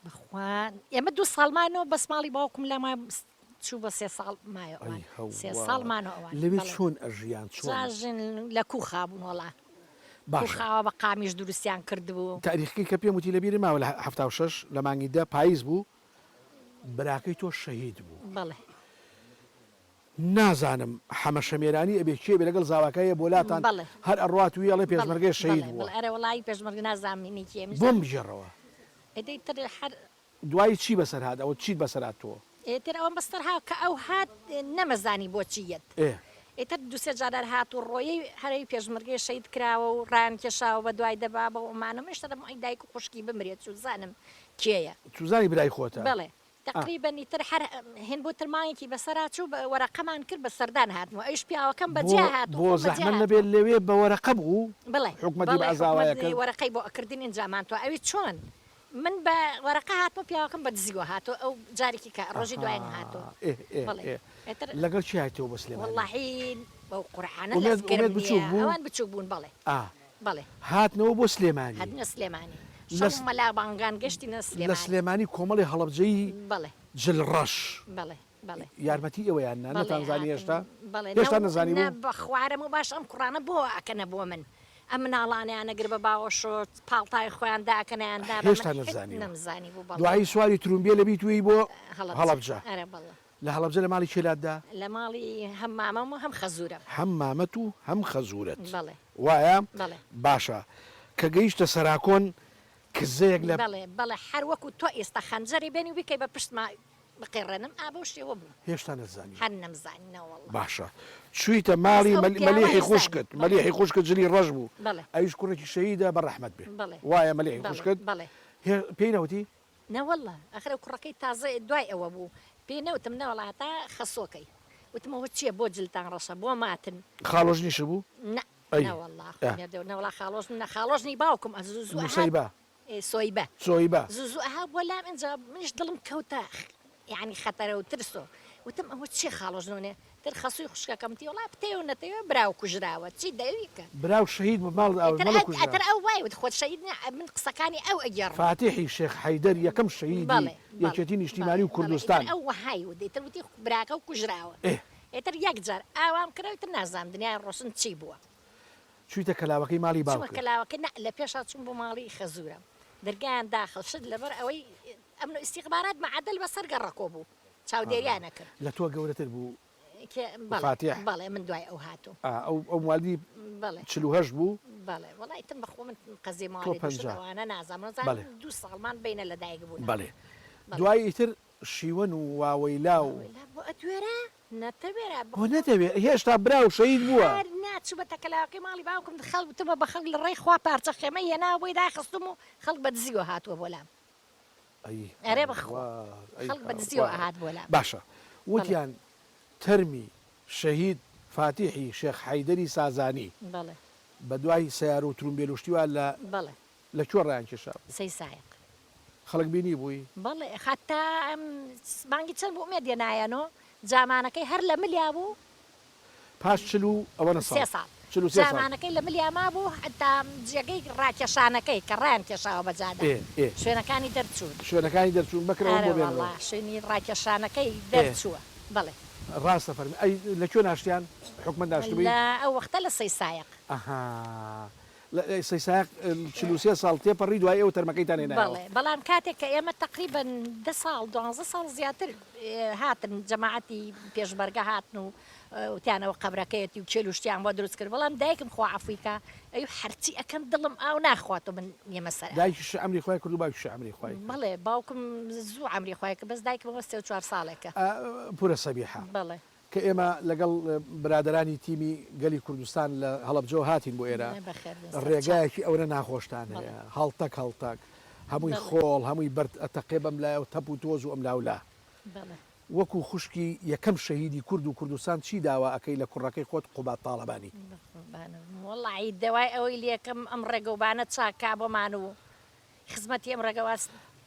بەخوا ئێمە دوو ساڵ ماینەوە بەس ماڵی باوکم لا ما چوو بە سێ ساڵ مایەوە ئەوان ئەی سێ هەوا ساڵ مانەوە ئەوان لەوێ بەڵێ. چۆن ئەژیان چۆن؟ جا ژن لە کوخا بوون وەڵا باشە. کوخاوە بە قامیش دروستیان کردبوو. تاریخەکەی کە پێم وتی لەبیرت ماوە لە 76 لە مانگی دە پاییز بوو براکەی تۆ شەهید بوو. بەڵێ. نازانم حەمە شەمێرانی ئەبێ کێ بێ لەگەڵ زاواکەیە بۆ لاتان بەڵێ. هەر ئەڕوات و یەڵێ بەڵێ پێشمەرگەیە شەهید بەڵێ بووە. بەڵێ ئەرێ وەڵایی پێشمەرگە نازانم هینی کێیە منیش بۆم نازانم. بگێڕەوە. ئەدەی تر هەر. دوایی چی بەسەر هات ئەوە چیت بەسەر هات تۆ؟ ئیتر ئەوەم بەسەر هات کە ئەو هات نەمەزانی بۆچی یەت. ئێ. ئیتر دوو سێ جار هەر هات و ڕۆیی هەرەی پێشمەرگەی شەهید کراوە و ڕایان کێشاوە بە دوای دەبابە و ئەمانە منیش دەڵێم ئەی دایک و خوشکی بمرێ چوزانم کێیە. چوزانی برای خۆتە؟ بەڵێ. تەقریبەن ئیتر هەر هێن بۆ تر مانگێکی بەسەرا چوو بە وەرەقەمان کرد بە سەردان هاتمەوە ئەویش پیاوەکەم بە بۆ جیا هات و بۆ خۆم بە جیا زەحمەت نەبێ هاتمەوە. لەوێ بە وەرەقە بوو؟ بەڵێ حکومەتی بەڵێ بەعس ئاوای حکومەت ئەکرد؟ وەرەقەی بۆ ئەکردین ئینجا مانتەوە ئەوی چۆن من بە وەرەقە هاتمەوە پیاوەکەم بە دزیوە هاتەوە ئەو جارێکی کە ڕۆژی ئەها دواین هاتەوە ئێ ئێ بەڵێ ئێ ئیتر لەگەڵ کێ هاتیەوە بۆ سلێمانی؟ وەڵاهی بەو قورعانە ئومێد لەفکرم ئومێد بچووک نییە بوو؟ ئەوان بچووک بوون بەڵێ ئا بەڵێ. هاتنەوە بۆ سلێمانی. هاتینە سلێمانی. لە شەو مەلا بانگان گەشتینە لە سلێمانی. سلێمانی کۆمەڵی هەڵەبجەیی بەڵێ. جل ڕەش. بەڵێ بەڵێ. یارمەتی ئێوەیان نا بەڵێ نەتانزانی هاتن هێشتا؟ بەڵێ هێشتا نە نەزانی نە بوو؟ بە خوارم و باش ئەم کوڕانە بۆ ئەکەنە بۆ من ئەم مناڵانەیان ئەگر بە باوەش و پاڵتاوی خۆیان دائەکەنە یان دا بە من هێشتا هیچ نەتزانیوە. نەمزانی بوو بەڵێ. دوایی سواری ترومبێلە بیت وێی بۆ هەڵەبجە. هەڵەبجە. ئەرێ بەڵێ. لە هەڵەبجە لە ماڵی کێ لات دا؟ لە ماڵی هەم مامەم و هەم خەزوورم. هەم مامەت و هەم خەزوورت. بەڵێ. وایە؟ بەڵێ. باشە. کە گەیشتە سەراکۆن کزەیەک لە. بەڵێ، بەڵێ، هەر وەکوو تۆ ئێستا خەنجەرێ بێنی و بیکەی بە پشتما بقیڕێنم، ئا بەو شێوە بوو. هێشتا نەتزانیوە؟ هەر نەمزانی، نەوەڵڵا. باشە. چوویتە بەس ماڵی ئەو مەل پیاوە مەلیحی ئەیزانی. خوشکت، بەڵێ. مەلیحی خوشکت جلی ڕەش بوو. بەڵێ. ئەویش کوڕێکی شەهیدە بە ڕەحمەت بێ. بەڵێ. وایە مەلیحی بەڵێ، خوشکت؟ بەڵێ. هێ پێی نەوتی؟ نەوەڵا ئەخر ئەو کوڕەکەی تازە دوای ئەوە بوو پێی نەوتم نەوەڵا هەتا خەسۆکەی وتم ئەوە چیە بۆ جلتان ڕەشە بۆ ماتن. خاڵۆژنیشت بوو؟ نا ئەی نەوەڵا ئە. خۆ نەوەڵا خاڵۆژن نا خاڵۆژنی باوکم ئە زوو زوو ئەهات نوسەیبە. ئێ سۆیبە. سۆیبە. زوو زوو ئەهات بۆ لام ئینجا منیش دڵم کەوتە یانی خەتەرە و ترسۆ وتم ئەوە چیە خاڵۆژنۆنێ تر خەسووی خوشکەکەم وتی وەڵا بتەوێ و نەتەوێ براو کوژراوە چی دەوی کە. براو شەهید بوو ماڵ ئیتر مەڵە کوژرا. ئەتر ئەو وای وت خۆت شەهید نیە من قسەکانی ئەو ئەگێڕمەوە. فاتیحی شێخ حەیدەر یەکەم شەهیدی بەڵێ بەڵێ یەکێتی بەڵێ نیشتیمانی و بەڵێ ئیتر کوردستان. ئەو وەهای وت ئیتر وتی براکەو کوژراوە ئێ. ئیتر یەک جار ئاوام کرا ئیتر نازانم دنیای ڕۆشن چی بووە. چویتە کەلاوەکەی ماڵی چومە باوکت. کەلاوەکەی نا لە پێشا چوم بۆ ماڵی خەزورم دەرگایان داخست شت لەبەر ئەوەی ئەمن و ئیستیخبارات مەعەدەل بەسەر گەڕەکۆ بوو چاودێریان ئەکرد. لە تۆ گەورەتر بوو کێ بەڵێ فاتیح؟ بەڵێ من دوای ئەو هاتووم. ئا ئەو ئەو موالیدی بەڵێ 48 بوو؟ بەڵێ وەڵا ئیتر بە خۆ من قەزیەی تۆ موالیدوشت 50 ئەوانە نازانم بەڵێ. نازانم دوو ساڵمان بەینە لە دایک بوونە. بەڵێ بەڵێ. دوای ئیتر شیوەن و واوەیلا و. واوەیلا بۆ ئەتوێرا نەتەوێرا بۆ بخوا. نەتەوێ هێشتا برا و شەهید بووە. هەر نا چوومە تەکەلاوەکەی ماڵی باوکم خەڵک وتمە بە خەڵک لە ڕێی خوا پارچە خێمەی هێناوە بۆی داخستوم و خەڵک بە دزیوە هاتووە بۆ لام. ئەی ئەرێ بەخوا هاوار ئەی خەڵک بە دزیەوە هاوار. ئەهات بۆ لام. باشە بەڵێ. وتیان تەرمی شەهید فاتیحی شێخ حەیدەری سازانی بەڵێ. بە دوای سەیارە و ترومبێل و شتی وا لە بەڵێ. لە کوێ ڕایان کێشابوو؟ سەی سایەق. خەڵک بینیبووی؟ بەڵێ هەتا مانگی چەند بوو ئومێد هێنایەنۆ جامانەکەی هەر لە ملیا بوو. پاش چل و ئەوەنە ساڵ. سێ ساڵ. 43 ساڵ. جامانەکەی لە ملیا مابوو هەتا جێگەی ڕاکێشانەکەی کە ڕایان کێشاوە بە جادا ئێ ئێ. شوێنەکانی دەرچوون. شوێنەکانی دەرچوون بەکر ئەوەم ئەرێ بۆ بێنەوە. وەڵا شوێنی ڕاکێشانەکەی ئێ. دەرچووە. بەڵێ. ڕاستە فەرمی. ئەی لە کوێ ناشتیان؟ حکومەت ناشتبووی؟ لە ئەو وەختە لە سەی سایەق. ئەها. لە سەی سایەق 43 ساڵ تێپەڕی دوای ئەوە تەرمەکەیتان هێنایەوە؟ بەڵێ بەڵام کاتێک کە ئێمە تەقریبەن دە ساڵ دوانزە ساڵ زیاتر هاتن جەماعەتی پێشمەرگە هاتن و وتیان ئەوە قەبرەکەیەتی و کێل و شتیان بۆ دروست کرد بەڵام دایکم خوا عەفوی کا ئەی هەرچی ئەکەم دڵم ئاو ناخوات و من یەمە سەر ئاو. دایکیشت عەمری خوای کرد و باوکیشت عەمری خوای کرد. بەڵێ باوکم زوو عەمری خوای کرد بەس دایکم ئەوە 34 ساڵێکە. پورە سەبیحە. بەڵێ. کە ئێمە لەگەڵ برادەرانی تیمی گەلی کوردستان لە هەڵەبجەوە هاتین بۆ ئێرە ڕێگایەکی ئەونە ناخۆشتان هەیە هەڵتەک هەڵتەک هەمووی خۆڵ هەمووی بەرد ئەتەقێ بەم لایە و تەپ و تۆز و ئەم لاولا وەکو خوشکی یەکەم شەهیدی کورد و کوردستان چی داوا ئەکەی لە کوڕەکەی خۆت قوباد تاڵەبانی؟ وەڵی داوای ئەوەی لێکەم ئەم ڕێگەوبانە چاکا بۆمان و خزمەتی ئەم ڕێگەوە.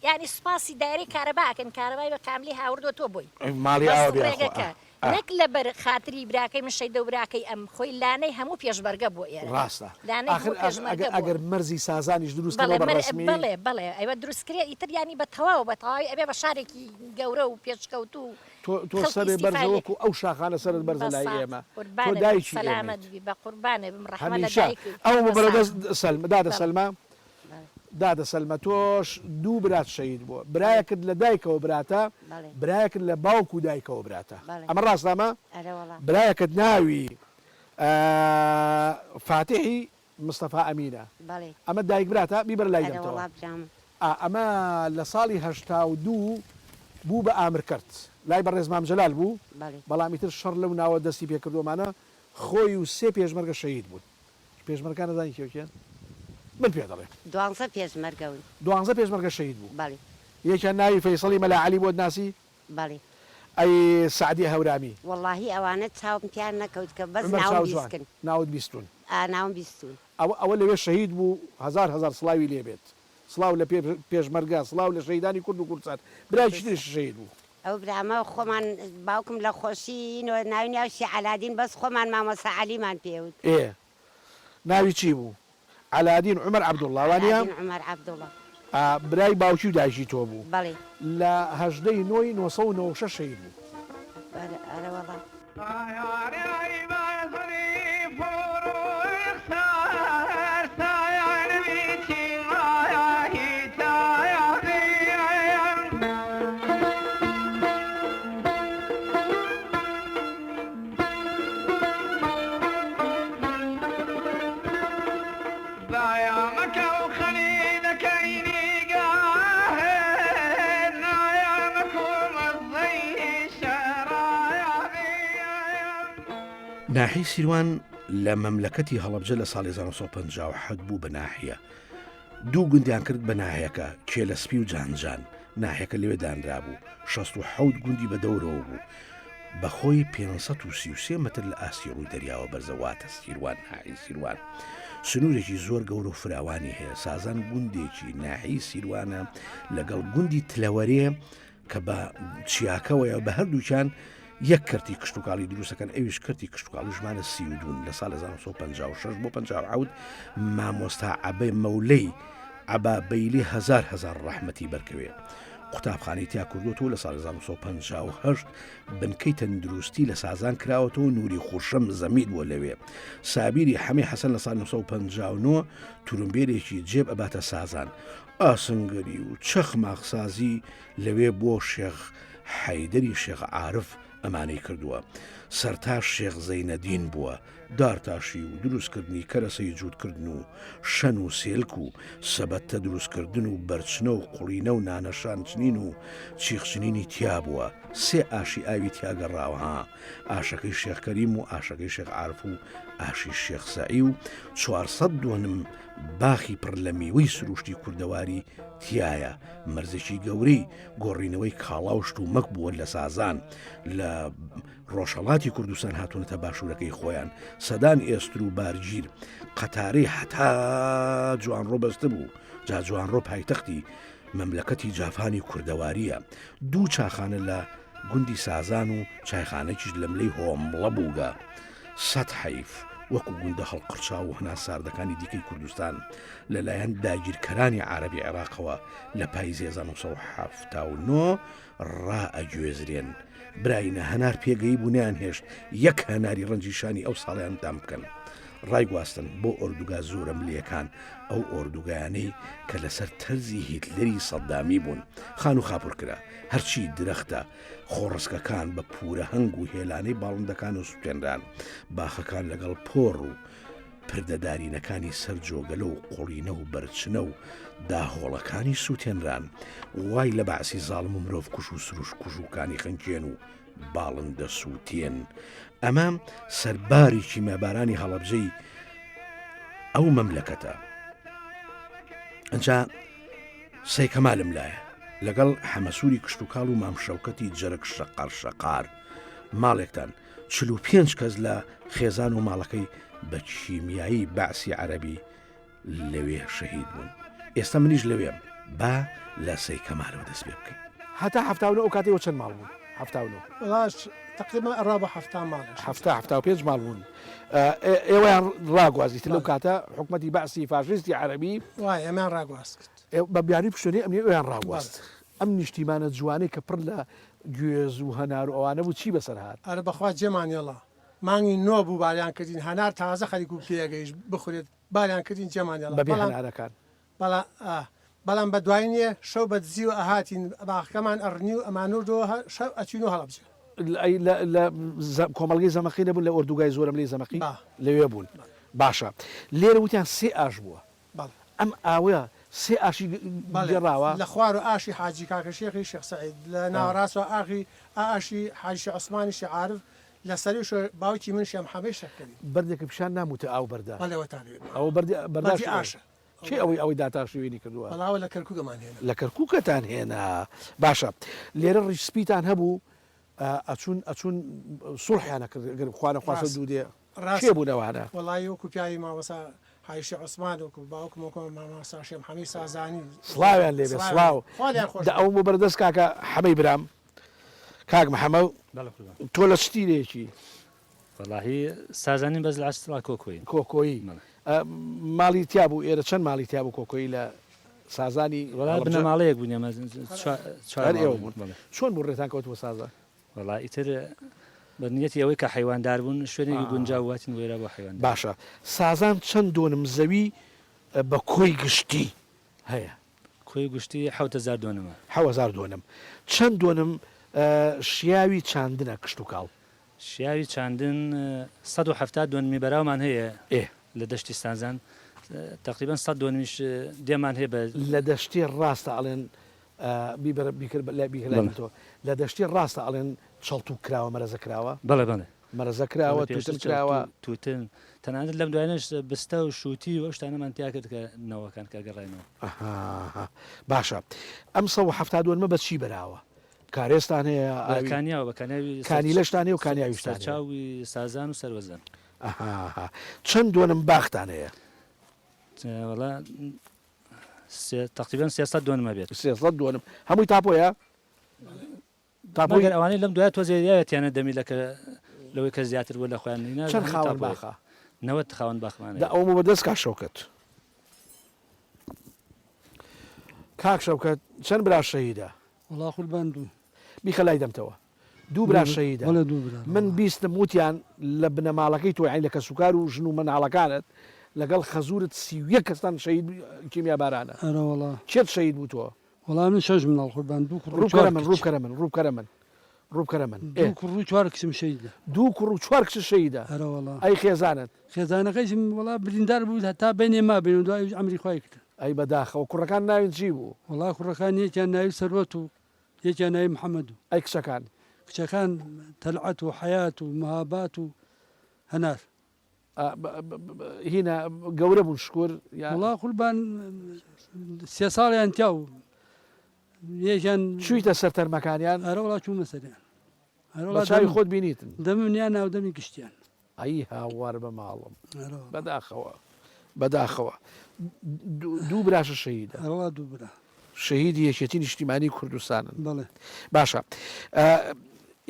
یانی سوپاسی دایرەی کارەبا ئەکەن کارەبای بە کاملی هاوردوە تۆ بۆی ماڵی بەس ئاوا بێ ڕێگەکە ئا. نەک لەبەر خاتری براکەی من شەیدە و براکەی ئەم خۆی لانەی هەموو پێشمەرگە بووە ئێرە ڕاستە لانەی ئاخر هەموو پێشمەرگە ئەگەر بووە. ئەگەر مەرزی سازانیش دروست بەڵێ کەنەوە بە مەر ڕەسمی. بەڵێ بەڵێ ئەوە دروست کرێ ئیتر یانی بە تەواو بە تەواوی ئەبێ بە شارێکی گەورە و پێشکەوتوو تۆ تۆ خەڵکی سەرێ بەرزە ئیستیفای لێ وەکو ئەو شاخانە سەرت بەرزە بە لای ساغ ئێمە تۆ قوربانت بم دایکی سەلامەت ئێمەیت. بی بە قوربانت بم ڕەحمە لە هەمیشە دایک ئەوە بە ببەرە ساغ دەست سەلمە دادە بەڵێ. سەلمە دادە سەلمە تۆش دوو برات شەهید بووە برایەکت لە دایکەوە براتە برایەکت لە باوک و دایکەوە براتە ئەمە ڕاستە ئەمە برایەکت ناوی فاتیحی مستەفا ئەمینە ئەمە دایک براتە بیبەرە لای دەمتەوە ئەمە لە ساڵی 82 بوو بە ئامرکەرت لای بەڕێز مام جەلال بوو بەڵام ئیتر شەڕ لەو ناوە دەستی پێکردووەمانە خۆی و سێ پێشمەرگە شەهید بوون. پێشمەرگان ئەزانی کێ و کێن؟ من پێ دەڵێم. دوانزە پێشمەرگە ون. دوانزە پێشمەرگە شەهید بوو. بەڵی. یەکیان ناوی فەیسەڵی مەلا عەلی بۆت ناسی؟ بەڵی. ئەی سەعدی هەورامی؟ وەڵاهی ئەوانە چاوم پیان نەکەوت کە بەس عومەر ناوم چاوجوان بیستن. ناوت بیستوون. ئا ناوم بیستوون. ئەوە ئەوە لەوێ شەهید بوو هەزار هەزار سڵاوی لێ بێت. سڵاو لە پێ پێشمەرگە سڵاو لە شەهیدانی کورد و کوردستان. برایەکی کوردستان. تریش شەهید بوو. ئەو برامە خۆمان باوکم لە خۆشی نۆ ناوی ناوشی عەلادین بەس خۆمان مامۆستا عەلیمان پێ وت. ئێ ناوی چی بوو؟ عەلادین عومەر عەبدوڵڵا وانیە؟ عەلادین عومەر عەبدوڵڵا. ئا برای باوکی و دایکی تۆ بوو. بەڵی. لە 18 ی نۆی 996 شەهید بوو. ئەرە ئەرەوەڵا. ناحیەی سیروان لە مەملەکەتی هەڵەبجە لە ساڵی 1957 بوو بە ناحیە. دوو گوندیان کرد بە ناحیەکە، کێلەسپی و جانجان. ناحیەکە لەوێ دانرابوو، 67 گوندی بە دەورەوە بوو. بە خۆی 533 مەتر لە ئاستی ڕووی دەریاوە بەرزە واتە سیروان، ناحیەی سیروان. سنوورێکی زۆر گەورە و فراوانی هەیە. سازان گوندێکی ناحیەی سیروانە لەگەڵ گوندی تلەوەرێ کە بە چیاکەوەیە بە هەردووکیان یەک کەرتی کشتتوکاڵی دروستەکەن ئەویش کەرتی کشتتوکاڵی ژمارە سیودون لە ساڵ 1956 بۆ 1970 مامۆستا عەبەی مەولەی عەبا بەیلی هەزار هەزار ڕەحمەتی بەرکەوێ قوتابخانەی تیا کردوەوە لە ساڵ 1958 بنکەی تەندروستی لە سازان کراوەتەوە نوری خوشم زەمید بووە لەوێ سابیری حەمی حەسەن لە ساڵ 1959 تورمبێلێکی جێب ئەباتە سازان ئاسنگەری و چەخماخسازی لەوێ بۆ شێخ حەیدەری شێخ عارف ئەمانەی کردووە. سەرتاش شێخ زەینەدین بووە، دارتاشی و دروستکردنی کەرەسەی جووتکردن و شەن و سێلک و سەبەتە دروستکردن و بەرچنە و قوڵینە و نانەشان چنین و چیخچنینی تیا بووە. سێ ئاشی ئاوی تیا گەڕاوە ها، ئاشەکەی شێخ کەریم و ئاشەکەی شێخ عارف و ئاشی شێخ سەعی و 400 دۆنم باخی پڕ لە میوەی سروشتی کوردەواری تیایە، مەرزێکی گەورەی گۆڕینەوەی کاڵا و شتومەک بووە لە سازان لە ڕۆژهەڵاتی کوردستان هاتوونەتە باشوورەکەی خۆیان سەدان ئێستر و بارگیر قەتارەی هەتا جوانڕۆ بەستبوو جا جوانڕۆ پایتەختی مەملەکەتی جافانی کوردەوارییە دوو چاخانە لە گوندی سازان و چایخانەکیش لە ملەی هۆمڵە بووگە سەت حەیف وەکو گوندە هەڵقرچاو و هەناساردەکانی دیکەی کوردستان لەلایەن داگیرکەرانی عارەبی عێراقەوە لە پاییزی 1979 ڕائەگوێزرێن. براینە هەنار پێگەیبوو نەیانهێشت یەک هەناری ڕەنجی شانی ئەو ساڵیان تام بکەن. ڕایگواستن بۆ ئۆردوگا زۆرەملێیەکان، ئەو ئۆردوگایانەی کە لەسەر تەرزی هیتلەری سەدامی بوون. خانوو خاپوور کرا. هەرچی درەختە خۆڕسکەکان بە پوورە هەنگ و هێلانەی باڵندەکان و سوتێنران. باخەکان لەگەڵ پۆڕ و پردە دارینەکانی سەر جۆگەلە و قوڵینە و بەرچنە و داهۆڵەکانی سوتێنران. وای لە بەعسی زاڵم و مرۆڤکوژ و سروشتکوژ و کانی خنکێن و باڵندە سووتێن. ئەمە سەرباری کیمیابارانی هەڵەبجەی ئەو مەملەکەتە. ئەنجا سەی کەمالم لایە لەگەڵ حەمەسووری کشتوکاڵ و مام شەوکەتی جەرگ شەقار شەقار ماڵێکتان 45 کەس لە خێزان و ماڵەکەی بە کیمیایی بەعسی عەرەبی لەوێ شەهید بوون ئێستا منیش لەوێم. با لە سەی کەمالەوە دەست پێ بکەین. هەتا 79 ئەو کاتەی وە چەند ماڵ بوون؟ 79. وەڵا تەقریبا ئەڕا بۆ 70 ماڵ. 70 75 ماڵ بوون. ئێوەیان ڕاگواست ئیتر لەو کاتە حکومەتی بەعسی فاشیستی عەرەبی. وایە ئێمەیان ڕاگواست کرد. بە بیانووی پشتێنەی ئەمنی ئێوەیان ڕاگواست. ئەم نیشتیمانە جوانەی کە پڕ لە گوێز و هەنار و ئەوانە بوو چی بەسەر هات؟ ئەرە بەخوا جێمان هێڵا. مانگی نۆ بوو باریان کردین هەنار تازە خەریک بوو پێگەیشت بخورێت باریان کردین جێمان هێڵا. بەبێ هەنارەکان. بەڵام ئا بەڵام بە دوای نیە شەو بە دزیوە ئەهاتین باخەکەمان ئەڕنی و ئەمانوردەوە هە شەو ئەچوین و هەڵەبجە. ئەی لە لە زە کۆمەڵگەی زەمەقی نەبوون لە ئۆردوگای زۆرەملێی زەمەقی با. لەوێ بوون باشە لێرە وتیان سێ ئاش بووە بەڵێ. ئەم ئاوە سێ ئاشی بەڵێ گێڕاوە؟ لە خوارو ئاشی حاجی کاکە شێخی شێخ سەعید لە ناوەڕاستەوە ئاخی ئاشی حاجی شێخ عوسمانی شێخ عارف لە سەرویشەوە باوکی من شێخ محەمەی شێخ کەریم. بەردێکە پیشان نام وتە ئاو بەردە. بەڵێ وەتا لەوێ بوو. ئەوە بەردی بەردی ئاشە. کێ ئەوەی ئەوەی داتاشیوینی کردووە؟ وەڵا ئەوە لە کەرکوکەمان هێنا. لە کەرکوکەتان هێنا باشە لێرە ڕیش سپیتان هەبوو ئەچوون ئەچوون سوڵحیان ئەکرد گەر خوا نەخواستە ڕاست دوو دێ ڕاست کێ بوون ئەوانە؟ وەڵایی وەکو پیاوی مامۆستا حاجی شێخ عوسمان وەکو باوکم وەکو مامۆستا شێخ محەمەی سازانی سڵاویان لێ بێ سڵاویان سڵاو لێ خوا لێیان خۆش دە بێ. ئەوم بۆ بەردەست کاکە حەمەی برام کاک محەمەو بەڵێ قوربان. تۆ لە چ تیرەیەکی؟ وەڵاهی سازانین بەس لە عەسڵا کۆکۆیین. کۆکۆیی بەڵێ. ماڵی تیا بوو ئێرە چەند ماڵی تیا بوو کۆکۆیی لە سازانی وەڵا هەڵەبجە؟ بنەماڵەیەک بووین ئێمە چوار هەر ماڵ ئێوە بووین بوون. بەڵێ. چۆن بوو ڕێتان کەوت بۆ سازان؟ وەڵا ئیتر بە نیەتی ئەوەی کە حەیواندار بوون شوێنێکی گونجاو بوو هاتین وێرا بۆ حەیوانداری. باشە سازان چەند دۆنم زەوی بە کۆی گشتی هەیە؟ کۆی گشتی 7000 دۆنمە. 7000 دۆنم. چەند دۆنم شیاوی چاندنە کشتوکاڵ؟ شیاوی چاندن 170 دۆنمی بەراومان هەیە ئێ. لە دەشتی سازان تەقریبەن 100 دۆنمیش دێمان هەیە بە. لە دەشتی ڕاستە ئەڵێن بیبەرە بیکەر لای بیکە لای بەڵێ. من تۆ لە دەشتی ڕاستە ئەڵێن چەڵتوو کراوە مەرەزە کراوە؟ بەڵێ بەڵێ. مەرەزە کراوە بەڵێ پێشتر تووتن کراوە؟ چەڵتوو تووتن تەنانەت لەم دوایانەش بستە و شووتی و ئەو شتانەمان تیا کرد کە نەوەکان کە گەڕاینەوە. ئەها باشە ئەم 170 دۆنمە بە چی بەراوە؟ کارێزتان هەیە بە ئاوی کانیاوە بە کانیاوی سەرچ کانیلەشتان هەیە و کانیاویشتان هەیە؟ سەرچاوی سازان و سەروەزەن. ئەها چەند دۆنم باختان هەیە؟ وەڵا سێ تەقریبەن 300 دۆنم ئەبێت. 300 دۆنم هەمووی تاپۆیە؟ تاپۆی مەگەر ئەوانەی لەم دوایە تۆزێ یاوێتیانە دەمی لە کە لەوەی کە زیاتر بووە لە خۆیان نینا چەند هەمووی خاوەن تاپۆیە. باخە؟ 90 خاوەن باخمان دە هەیە. ئەوەم بۆ بەدەست کاک شەوکەت. کاک شەوکەت چەند برا شەهیدە؟ وەڵا قوربان دوو. بیخە لای دەمتەوە. دوو برا شەهیدە. بەڵێ دوو برا. من بیستم وتیان لە بنەماڵەکەی تۆ یانی لە کەسوکار و ژن و مناڵەکانت لەگەڵ خەزورت 31 کەستان شەهید کیمیابارانە. ئەرە وەڵا. کێت شەهید بوو تۆ؟ وەڵا من شەش مناڵ قوربان دوو کوڕ و ڕوو چوار بکەرە من کچ. ڕوو بکەرە من ڕوو بکەرە من ڕوو بکەرە من ئێ. دوو کوڕ و چوار کچم شەهیدە. دوو کوڕ و چوار کچت شەهیدە. ئەرە وەڵا. ئەی خێزانت؟ خێزانەکەیشم وەڵا بریندار بوو هەتا بەینێ مابین و دوای ئەمری خوای کرد. ئەی بەداخەوە کوڕەکان ناوین چی بوو؟ وەڵا کوڕەکان یەکیان ناوی سەروەت و یەکیان ناوی محەمەد و. ئەی کچەکان؟ کچەکان تەلعەت و حەیات و مهابات و هەنار. هینا گەورە بوون شکور یا؟ وەڵا قوربان سێ ساڵیان تیا بوو یەکیان. چوویتە سەر تەرمەکانیان؟ ئەرە وەڵا چوومە سەریان. ئەرە بە وەڵا چاوی دەمم خۆت بینیتن؟ دەمم نیا ناو دەمی گشتیان. ئەی هاوار بە ماڵم. ئەرە وەڵا. بەداخەوە بەداخەوە دوو براشە شەهیدە. ئەرە وەڵا دوو برا. شەهیدی یەکێتی نیشتیمانی کوردستانن. بەڵێ. باشە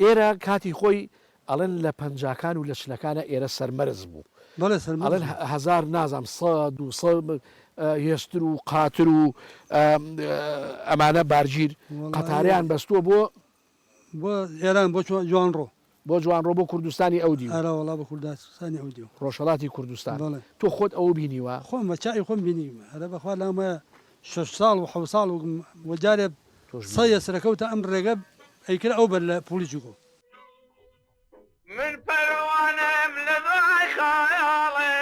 ئێرە کاتی خۆی ئەڵێن لە پەنجاکان و لە چلەکانە ئێرە سەرمەرز بوو. بەڵێ سەرمەرز ئەڵێن بوو. هەزار نازام سە دوو سە هێستر و قاتر و ئەمانە بارگیر وەڵایی قەتاریان بەستووە بۆ بۆ ئێران بۆ جوانڕۆ. بۆ جوانڕۆ بۆ کوردستانی ئەو دیو. ئەرە وەڵا بۆ کوردستانی ئەو دیو. ڕۆژهەڵاتی کوردستان. بەڵێ. تۆ خۆت ئەوە بینیوە؟ خۆم بە چاوی خۆم بینیومە. ئەرە بەخوا لامایە شەش ساڵ و حەوت ساڵ و جارێ تۆش سە بینیوە. یەسرەکەوتە ئەم ڕێگە ئەیکرا ئەو بەر لە پوڵی جوگۆ. من پەروانەم لە دوای خەیاڵێ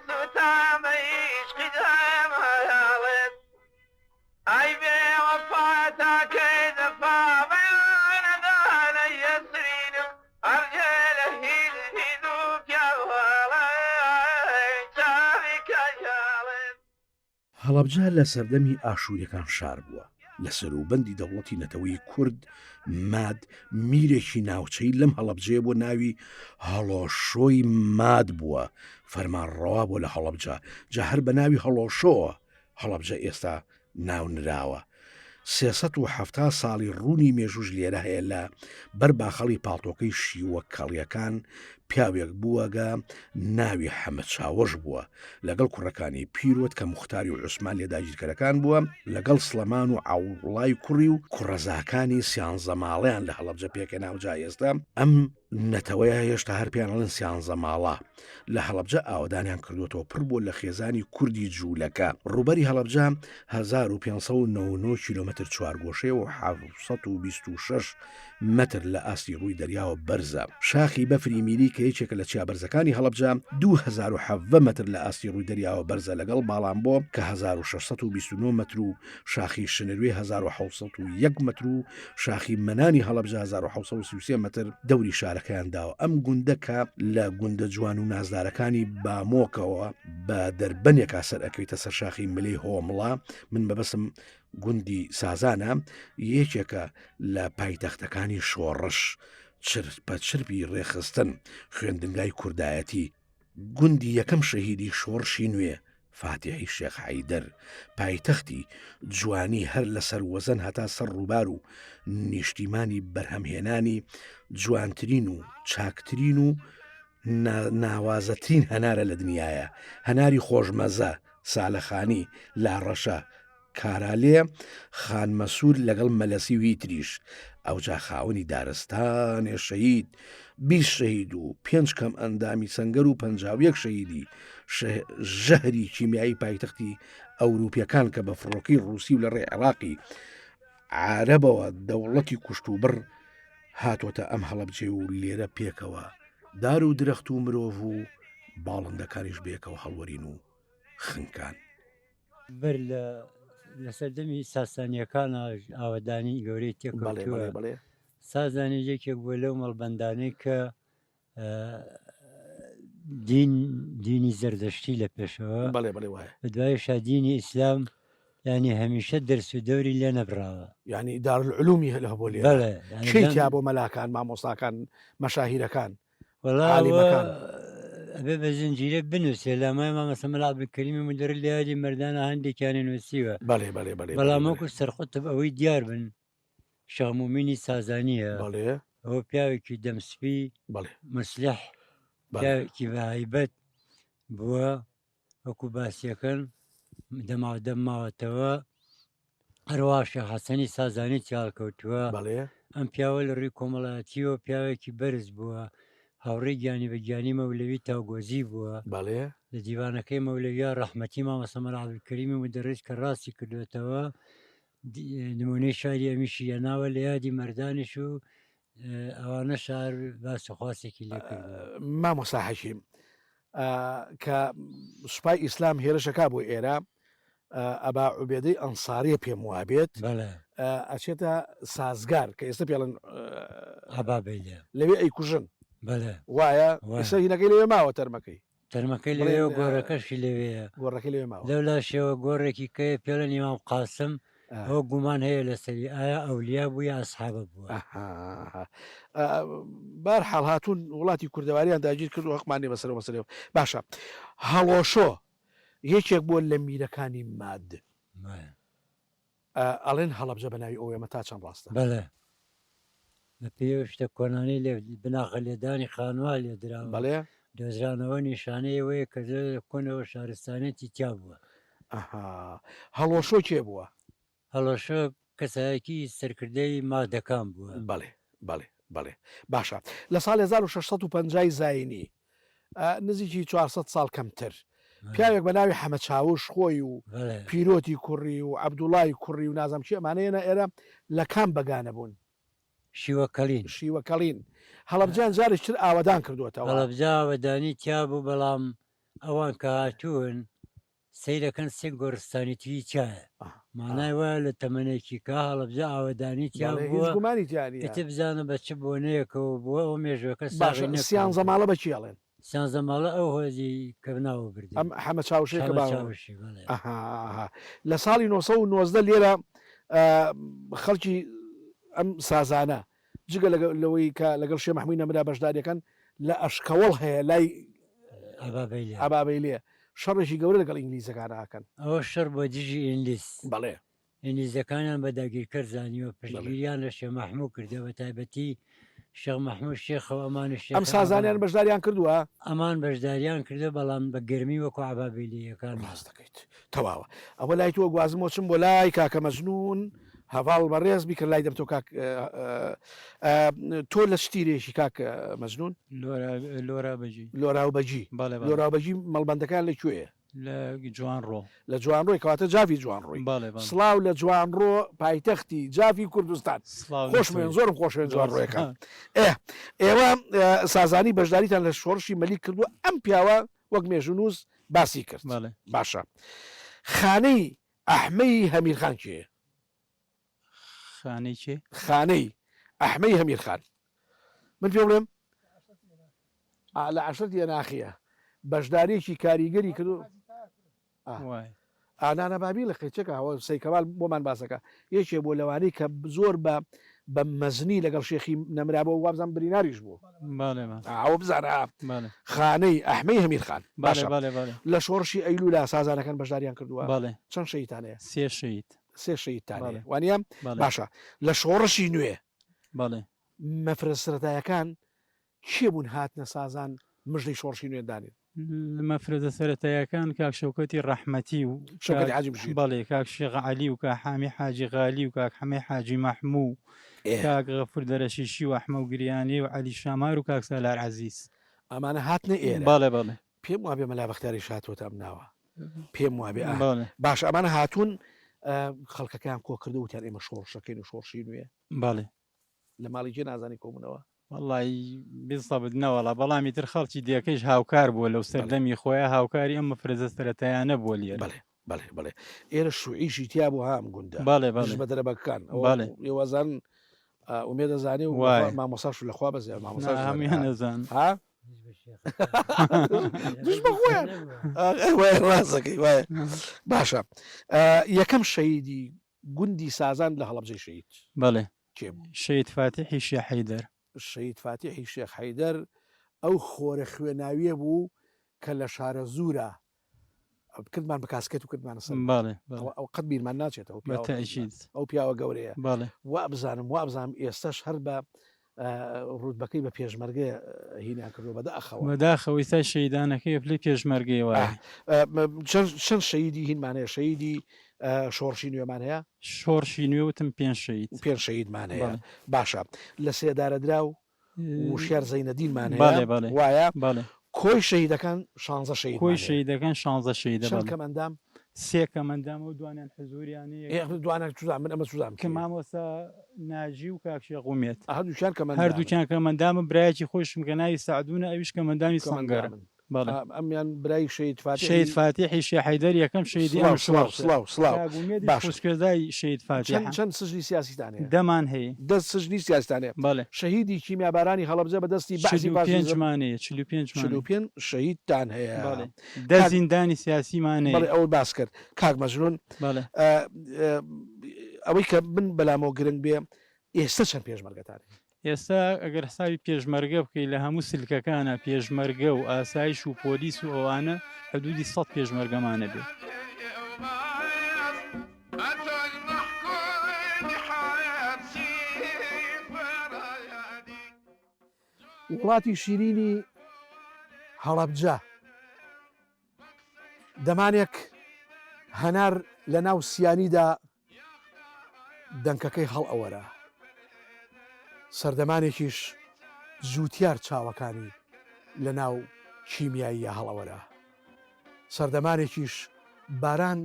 سوتامە عیشقی دەماڵێت ئەی بێ وەفا تا کەی جەفا بەیانە دانە یەسرینم ئەرجێ لە هیچ هیچ و پیاوەڵێ چاوی کەیاڵێت. هەڵەبجە لە سەردەمی ئاشووریەکان شار بووە، لە سەروبەندی دەوڵەتی نەتەوەی کورد، ماد، میرێکی ناوچەیی لەم هەڵەبجەیە بووە ناوی هەڵۆشۆی ماد بووە، فەرمانڕەوا بووە لە هەڵەبجە، جا هەر بە ناوی هەڵۆشۆوە هەڵەبجە ئێستا. ناونراوە. 370 ساڵی ڕوونی مێژووش لێرە هەیە لە بەر باخەڵی پاڵتۆکەی شیوە کەڵیەکان پیاوێک بووەگە ناوی حەمە چاوەش بووە لەگەڵ کوڕەکانی پیرۆت کە موختاری و عوسمان لێ داگیرکەرەکان بووە لەگەڵ سڵەمان و عەوڵای کوڕی و کوڕەزاکانی سیانزە ماڵیان لە هەڵەبجە پێکهێناوە جا ئێستا ئەم نەتەوەیە هێشتا هەر پێیان ئەڵێن سیانزە ماڵە لە هەڵەبجە ئاوەدانیان کردووەتەوە پڕ بووە لە خێزانی کوردی جوولەکە ڕووبەری هەڵەبجە 1599 کیلۆمەتر چوارگۆشەیە و 726 مەتر لە ئاستی ڕووی دەریاوە بەرزە. شاخی بەفری میری کە یەکێکە لە چیا بەرزەکانی هەڵەبجە، 2017 مەتر لە ئاستی ڕووی دەریاوە بەرزە لەگەڵ باڵانبۆ کە 1629 مەتر و شاخی شنروێ 1701 مەتر و شاخی مەنانی هەڵەبجە 1733 مەتر دەوری شارەکەیان داوە. ئەم گوندە کە لە گوندە جوان و نازدارەکانی بامۆکەوە بە دەربەنێکا سەر ئەکەویتە سەر شاخی ملەی هۆمڵە، من مەبەستم گوندی سازانە یەکێکە لە پایتەختەکانی شۆڕش، چرپە چرپی ڕێکخستن، خوێندنگای کوردایەتی، گوندی یەکەم شەهیدی شۆڕشی نوێ فاتیحی شێخ حەیدەر، پایتەختی جوانی هەر لە سەر وەزەن هەتا سەر ڕووبار و نیشتیمانی بەرهەمهێنانی جوانترین و چاکترین و ناوازەترین هەنارە لە دنیایە، هەناری خۆشمەزە، سالەخانی، لاڕەشە، کارالێ، خانمەسوور لەگەڵ مەلەسی و هی تریش، ئەوجا خاوەنی دارستانێ شەهید، 20 شەهید و پێنج کەم ئەندامی سەنگەر و 51 شەهیدی ژەهری کیمیایی پایتەختی ئەوروپیەکان کە بە فڕۆکەی ڕووسی و لە ڕێ عێراقی عارەبەوە دەوڵەتی کوشتوبڕ هاتۆتە ئەم هەڵەبجەی و لێرە پێکەوە دار و درەخت و مرۆڤ و باڵندەکانیش بەیەکەوە هەڵوەرین و خنکان. بەر لە لە سەردەمی ساسانییەکانا ئاوەدانی گەورەی بەڵێ تێکەوتووە. بەڵێ بەڵێ. سازانیش یەکێک بووە لەو مەڵبەندانەی کە دین دینی زەردەشتی لە پێشەوە بەڵێ بەڵێ وایە. بە دوایشا دینی ئیسلام یانی هەمیشە دەرس و دەوری لێ نەبراوە. یانی دارالعلومی هەبووە لێرە. بەڵێ یانی کێی لەم تیا بووە مەلاکان، مامۆستاکان، مەشاهیرەکان؟ وەڵا ئەوە عالیمەکان. ئەبێ بە زنجیرە بنووسێ لامای مامۆستا مەلا عەبدولکەریمی مودەڕی لە یادی مەردانە هەندێکیانی نووسیوە بەڵێ بەڵێ بەڵێ بەڵێ بەڵام بەڵێ. وەکو سەرقوتب ئەوەی دیار بن شێخ مومینی سازانییە بەڵێ. ئەوە پیاوێکی دەمسپی بەڵێ. موسلیح بەڵێ. پیاوێکی بە هەیبەت بووە وەکو باسیەکەن دەماودەم ماوەتەوە هەروە شێخ حەسەنی سازانی تیاکەوتووە بەڵێ. ئەم پیاوە لە ڕووی کۆمەڵایەتیەوە پیاوێکی بەرز بووە هاوڕێی گیانی بە گیانی مەولەوی تاوگۆزی بووە بەڵێ. لە دیوانەکەی مەولەویا ڕەحمەتی مامۆستا مەلا عەبدولکەریمی مودەڕیس کە ڕاستی کردوێتەوە نمونەی شاری ئەمیشی هێناوە لە یادی مەردانیش و ئەوانە شار باس و خواسێکی لێ کردووە. مامۆستا حەکیم کە سوپای ئیسلام هێرشەکا بۆ ئێرە ئەبا عوبێدەی ئەنساریە پێم وابێت ئەچێتە سازگار کە ئێستا پێڵن ئەبابەیلێ لەوێ ئەیکوژن بەڵێ وایە ئێستا هینەکەی لەوێ ماوە تەرمەکەی تەرمەکەی لەوێ و گۆڕەکەشی لەوێیە. گۆڕەکەی لەوێ ماوە. لەو لاشەوە گۆڕێکی کەیە پێڵێن ئیمام قاسم، ئەوە گومان هەیە لەسەری ئایا ئەولیا بوو یا ئەسحابە بووە. بار حاڵ هاتوون وڵاتی کوردەواریان داگیر کرد و هەقمان نیە بەسەر ئەو مەسەلەیەوە. باشە هەڵۆشۆ یەکێک بووە لە میرەکانی ماد. ئەڵێن هەڵەبجە بە ناوی ئەوەیە ئەمە تا چەند ڕاستە؟ بەڵێ بە پێی ئەو شتە کۆنانەی لێ بناغە لێدانی خانووا لێ دراوە بەڵێ. دۆزرانەوە نیشانەی ئەوەیە کە زۆر لە کۆنەوە شارستانیەتی تیا بووە. ئەها هەڵۆشۆ کێ بووە؟ هەڵۆشۆ کەسایەکی سەرکردەی مادەکان بووە. بەڵێ بەڵێ بەڵێ باشە لە ساڵی 1650 زاینی نزیکی 400 ساڵ کەمتر پیاوێک بە ناوی حەمە چاوش خۆی و پیرۆتی کوڕی و عەبدوڵای کوڕی و نازانم کێ ئەمانە یەنە ئێرە لە کام بەگانە بوون؟ شیوەکەڵین. شیوەکەڵین. هەڵەبجەیان جارێکی تر ئاوەدان کردووەتەوە. هەڵەبجە ئاوەدانی تیا بوو بەڵام ئەوان کە هاتوون سەیرەکەن سێ گۆڕستانی تری تیایە مانای وایە لە تەمەنێکی کە هەڵەبجە ئاوەدانی تیا بەڵێ هیچ بووە گومانی تیا نییە. ئیتر بزانە بە چ بۆنەیەکەوە بووە ئەو مێژووەکە باشە ساغی نەکردووەتەوە. سیانزە ماڵە بە کێ ئەڵێن؟ سیانزە ماڵە ئەو هۆزی کە ناوە بردن. ئەم حەمە چاوشەیە کە حەمە با چاوشی بەڵێ. ئەها ئەها لە ساڵی 919 لێرە خەڵکی ئەم سازانە جگە لەوەی کە لەگەڵ شێ مەحمووی نەمرا بەشداریەکەن لە ئەشکەوەڵ هەیە لای ئەبابەیلێ ئەبابەیلێ. شەڕێکی گەورە لەگەڵ ئینگلیزەکان ئاکەن. ئەوە شەڕ بۆ دژی ئینگلیز. بەڵێ. ئینگلیزەکانیان بە داگیرکەر زانیوە، پشتگیریان لە شێخ مەحموو کردوە، بە تایبەتی شێخ مەحموو شێخە و ئەمان و شێخ ئەم سازانیان بەشداریان کردووە؟ ئەمان بەشداریان کردوە، بەڵام بە گەرمی وەکو عەبابیلییەکان نا. ڕاست دەکەیت. تەواوە. ئەوە لای تۆ گوازمەوە چم بۆ لای کاکە مەجنوون هەڤاڵ بەڕێز بیکە لای دەم تۆ کاک تۆ لە چ تیرەیەکی کاک مەجنوون؟ لۆرا بەگی. لۆراو بەگی. بەڵێ بەڵێ. لۆراو بەگی مەڵبەندەکان لە کوێیە؟ لە جوانڕۆ. لە جوانڕۆی کەواتە جافی جوانڕۆی. بەڵێ بەڵێ. سڵاو لە جوانڕۆ پایتەختی جافی کوردستان. سڵاو لە خۆشمەوێن تۆ. زۆرم خۆشەوێن زۆر جوانڕۆیەکان. سپاس. ئێ ئێوە سازانی بەشداریتان لە شۆڕشی مەلیک کردووە ئەم پیاوە وەک مێژوونووس باسی کرد. بەڵێ. باشە خانەی ئەحمەی هەمیرخان کێیە؟ خانەی کێ؟ خانەی ئەحمەی هەمیرخان. من پێ بڵێم لە عەشرەتی ئەناخیە بەشداریەکی کاریگەری کردو ئانانە بابی لە قەیچەکە ئەوە سەی کەمال بۆمان باسەکە یەکێ بۆ لەوانەی کە زۆر بە بە مەزنی لەگەڵ شێخی نەمرا بۆ وابزان بریناریش بوو ئەوە بزانە خانەی ئەحمەی هەمیر خان باشە لە شۆڕشی ئەیلولا سازانەکان بەشداریان کردووە چەند شەیتان هەیە سێ شەید سێ شەیدتان هەیە وانە باشە لە شۆڕشی نوێ بەڵێ مەفرەزە سەرەتایەکان کێ بوون هاتنە سازان مژدەی شۆڕشی نوێ دانێن؟ لە مەفرەزە سەرەتایەکان کاک شەوکەتی ڕەحمەتی و شەوکەتی حاجی بژیر. بەڵێ کاک شێخ عەلی و کاک حامی حاجی غالی و کاک حەمەی حاجی مەحموو و کاک غەفور دەرەشیشی و ئەحمەو گریانی و عەلی شامار و کاک سالار عەزیز. ئەمانە هاتنە ئێرە. بەڵێ بەڵێ. پێم وابێ مەلا بەختیاریش هاتووەتە ئەم ناوە. پێم وابێ ئا. بەڵێ. باشە ئەمانە هاتوون خەڵکەکەیان کۆ کردەوە وتیان ئێمە شۆڕشەکەین و شۆڕشی نوێ. بەڵێ. لە ماڵی کێ نازانی کۆبوونەوە؟ وەڵی بزەبت نەوەڵا بەڵام ئیتر خەڵکی دێکەیش هاوکار بووە لەو سەردەمی خۆیان هاوکاری ئەم مفرەزە سەرەتایانە بووە لێرە. بەڵێ بەڵێ بەڵێ ئێرە شوعیشی تیا بوو ها ئەم گوندە بەڵێ بەڵێ دژ بە دەرەبەگەکان ئەوە بەڵێ. ئێوەزان ئومێد ئەزانێ و وایە. مامۆساش لەخوا بەزێ مامۆساش نا ئەزانێ هەموویان ها ئەزانن. ها دژ بە خۆیان وایە ڕاستەکەی وایە باشە یەکەم شەهیدی گوندی سازان لە هەڵەبجەی شەهید بەڵێ کێ بوو؟ شەهید فاتیحی شێخ حەیدەر. شەهید فاتیحی شێخ حەیدەر ئەو خۆرە خوێناویە بوو کە لە شارەزوورا کردمان بە کاسکێت و کردمانە سەر بەڵێ بەڵێ. ئەوە ئەو قەت بیرمان ناچێتەوە بە تەئکید. ئەو پیاوە گەورەیە بەڵێ. وابزانم وابزانم ئێستاش هەر بە ڕوتبەکەی بە پێشمەرگە هینیان کردووە بەداخەوە. بەداخەوە ئیستا شەهیدانەکەی پلەی پێشمەرگەی وایە. چەند شەهیدی هینمان هەیە شەهیدی شۆڕشی نوێمان هەیە؟ شۆڕشی نوێ وتم پێنج شەهید. پێنج شەهیدمان هەیە باشە لە سێدارەدراو وشیار زەینەدینمان هەیە بەڵێ بەڵێ وایە؟ بەڵێ. کۆی شەهیدەکان شانزە شەهیدمان کۆی هەیە. شەهیدەکان شانزە شەهیدە چەند بەڵێ. کەمئەندام؟ سێ کەمئەندامە و دوانیان حزوریانە یەک. ئێ دوانیان چوزانم من ئەمە چوزانم کە کێیە؟ مامۆستا ناجی و کاک شێخ ئومێد. هەردووکیان کەمئەندامن. هەردووکیان کەمئەندامن برایەکی خۆیشم کە ناوی سەعدونە ئەویش کەمئەندامی سەنگەرە. کەمئەندامن. بەڵێ. ئەمیان برای شەهید فاتیحی. شەهید فاتیحی شێخ حەیدەر یەکەم شەهیدی ئەم سڵاو سڵاو شۆڕشە. سڵاو سڵاو کاک ئومێدیش باشە. خوشکەزای شەهید چەند فاتیحە. چەند سجنی سیاسیتان هەیە؟ دەمان هەیە. دە سجنی سیاسیتان هەیە. بەڵێ. شەهیدی کیمیابارانی هەڵەبجە بە دەستی بەعسی 45 فاشیزم. مان هەیە 45 مان هەیە. 45 شەهیدتان هەیە. بەڵێ. دە کاک زیندانی سیاسیمان هەیە. بەڵێ ئەوەت باس کرد. کاک مەجنوون بەڵێ. ئەوەی کە من بەلامەوە گرنگ بێ ئێستە چەند پێشمەرگەتان هەیە؟ ئێستا ئەگەر حسابی پێشمەرگە بکەی لە هەموو سلکەکانا پێشمەرگە و ئاسایش و پۆلیس و ئەوانە حدودی سەد پێشمەرگەمان ئەبێ. وڵاتی شیرینی هەڵەبجە دەمانێک هەنار لە ناو سیانیدا دەنکەکەی هەڵئەوەرا. سەردەمانێکیش جووتیار چاوەکانی لە ناو کیمیاییە هەڵئەوەرا. سەردەمانێکیش باران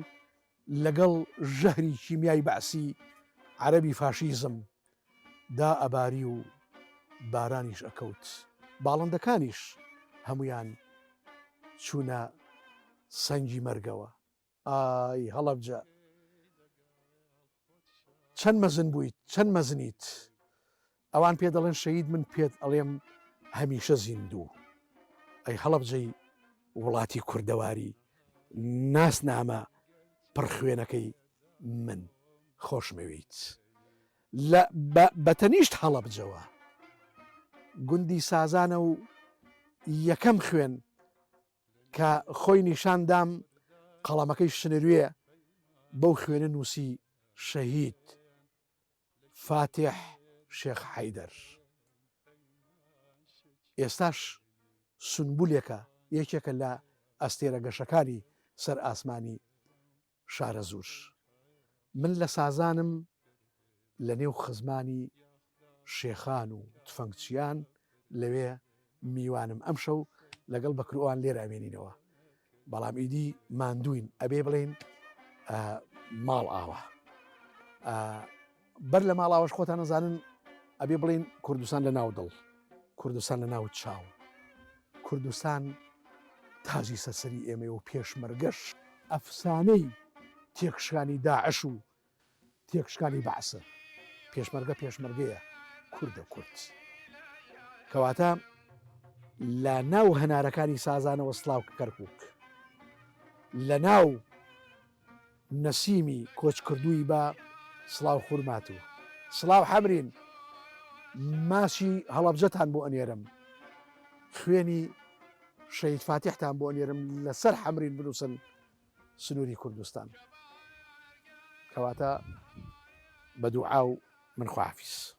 لەگەڵ ژەهری کیمیای بەعسی عەرەبی فاشیزم دا ئەباری و بارانیش ئەکەوت. باڵندەکانیش هەموویان چوونە سەنگی مەرگەوە. ئای هەڵەبجە چەند مەزن بوویت چەند مەزنیت ئەوان پێ دەڵێن شەید من پێت ئەڵێم هەمیشە زیندوو ئەی هەڵەبجەی وڵاتی کوردەواری ناسنامە پڕخوێنەکەی من خۆشمەویت لە بەتەنیشت هەڵەبجەوە گوندی سازانە و یەکەم خوێن. کە خۆی نیشان دام قەڵەمەکەی شنروێ بەو خوێنە نووسی شەهید فاتیح شێخ حەیدەر ئێستاش سونبولێکە یەکێکە لە ئەستێرە گەشەکانی سەر ئاسمانی شارەزوور. من لە سازانم لە نێو خزمانی شێخان و تفەنگچیان لەوێ میوانم ئەمشەو لەگەڵ بەکروان لێرە ئەمێنینەوە بەڵام ئیدی ماندووین ئەبێ بڵێین ماڵ ئاوا بەر لە ماڵاوەش خۆتان نەزانن ئەبێ بڵین کوردستان لە ناو دڵ کوردستان لە ناو چاو کوردستان تاجی سەرسەری ئێمەیە و پێشمەرگەش ئەفسانەی تێکشکانی داعش و تێکشکانی بەعسە پێشمەرگە پێشمەرگەیە کوردە کورد کەواتە لە ناو هەنارەکانی سازانەوە سڵاو کەرکک لە ناو نەسیمی کۆچکردووی بە سڵاو خورماتوو سڵاو حەمرین ماچی هەڵەبجەتان بۆ ئەنێرم خوێنی شەهید فاتیحتان بۆ ئەنێرم لەسەر حەمرین بنووسن سنووری کوردستان کەواتە بە دوعا و من خواحافیز.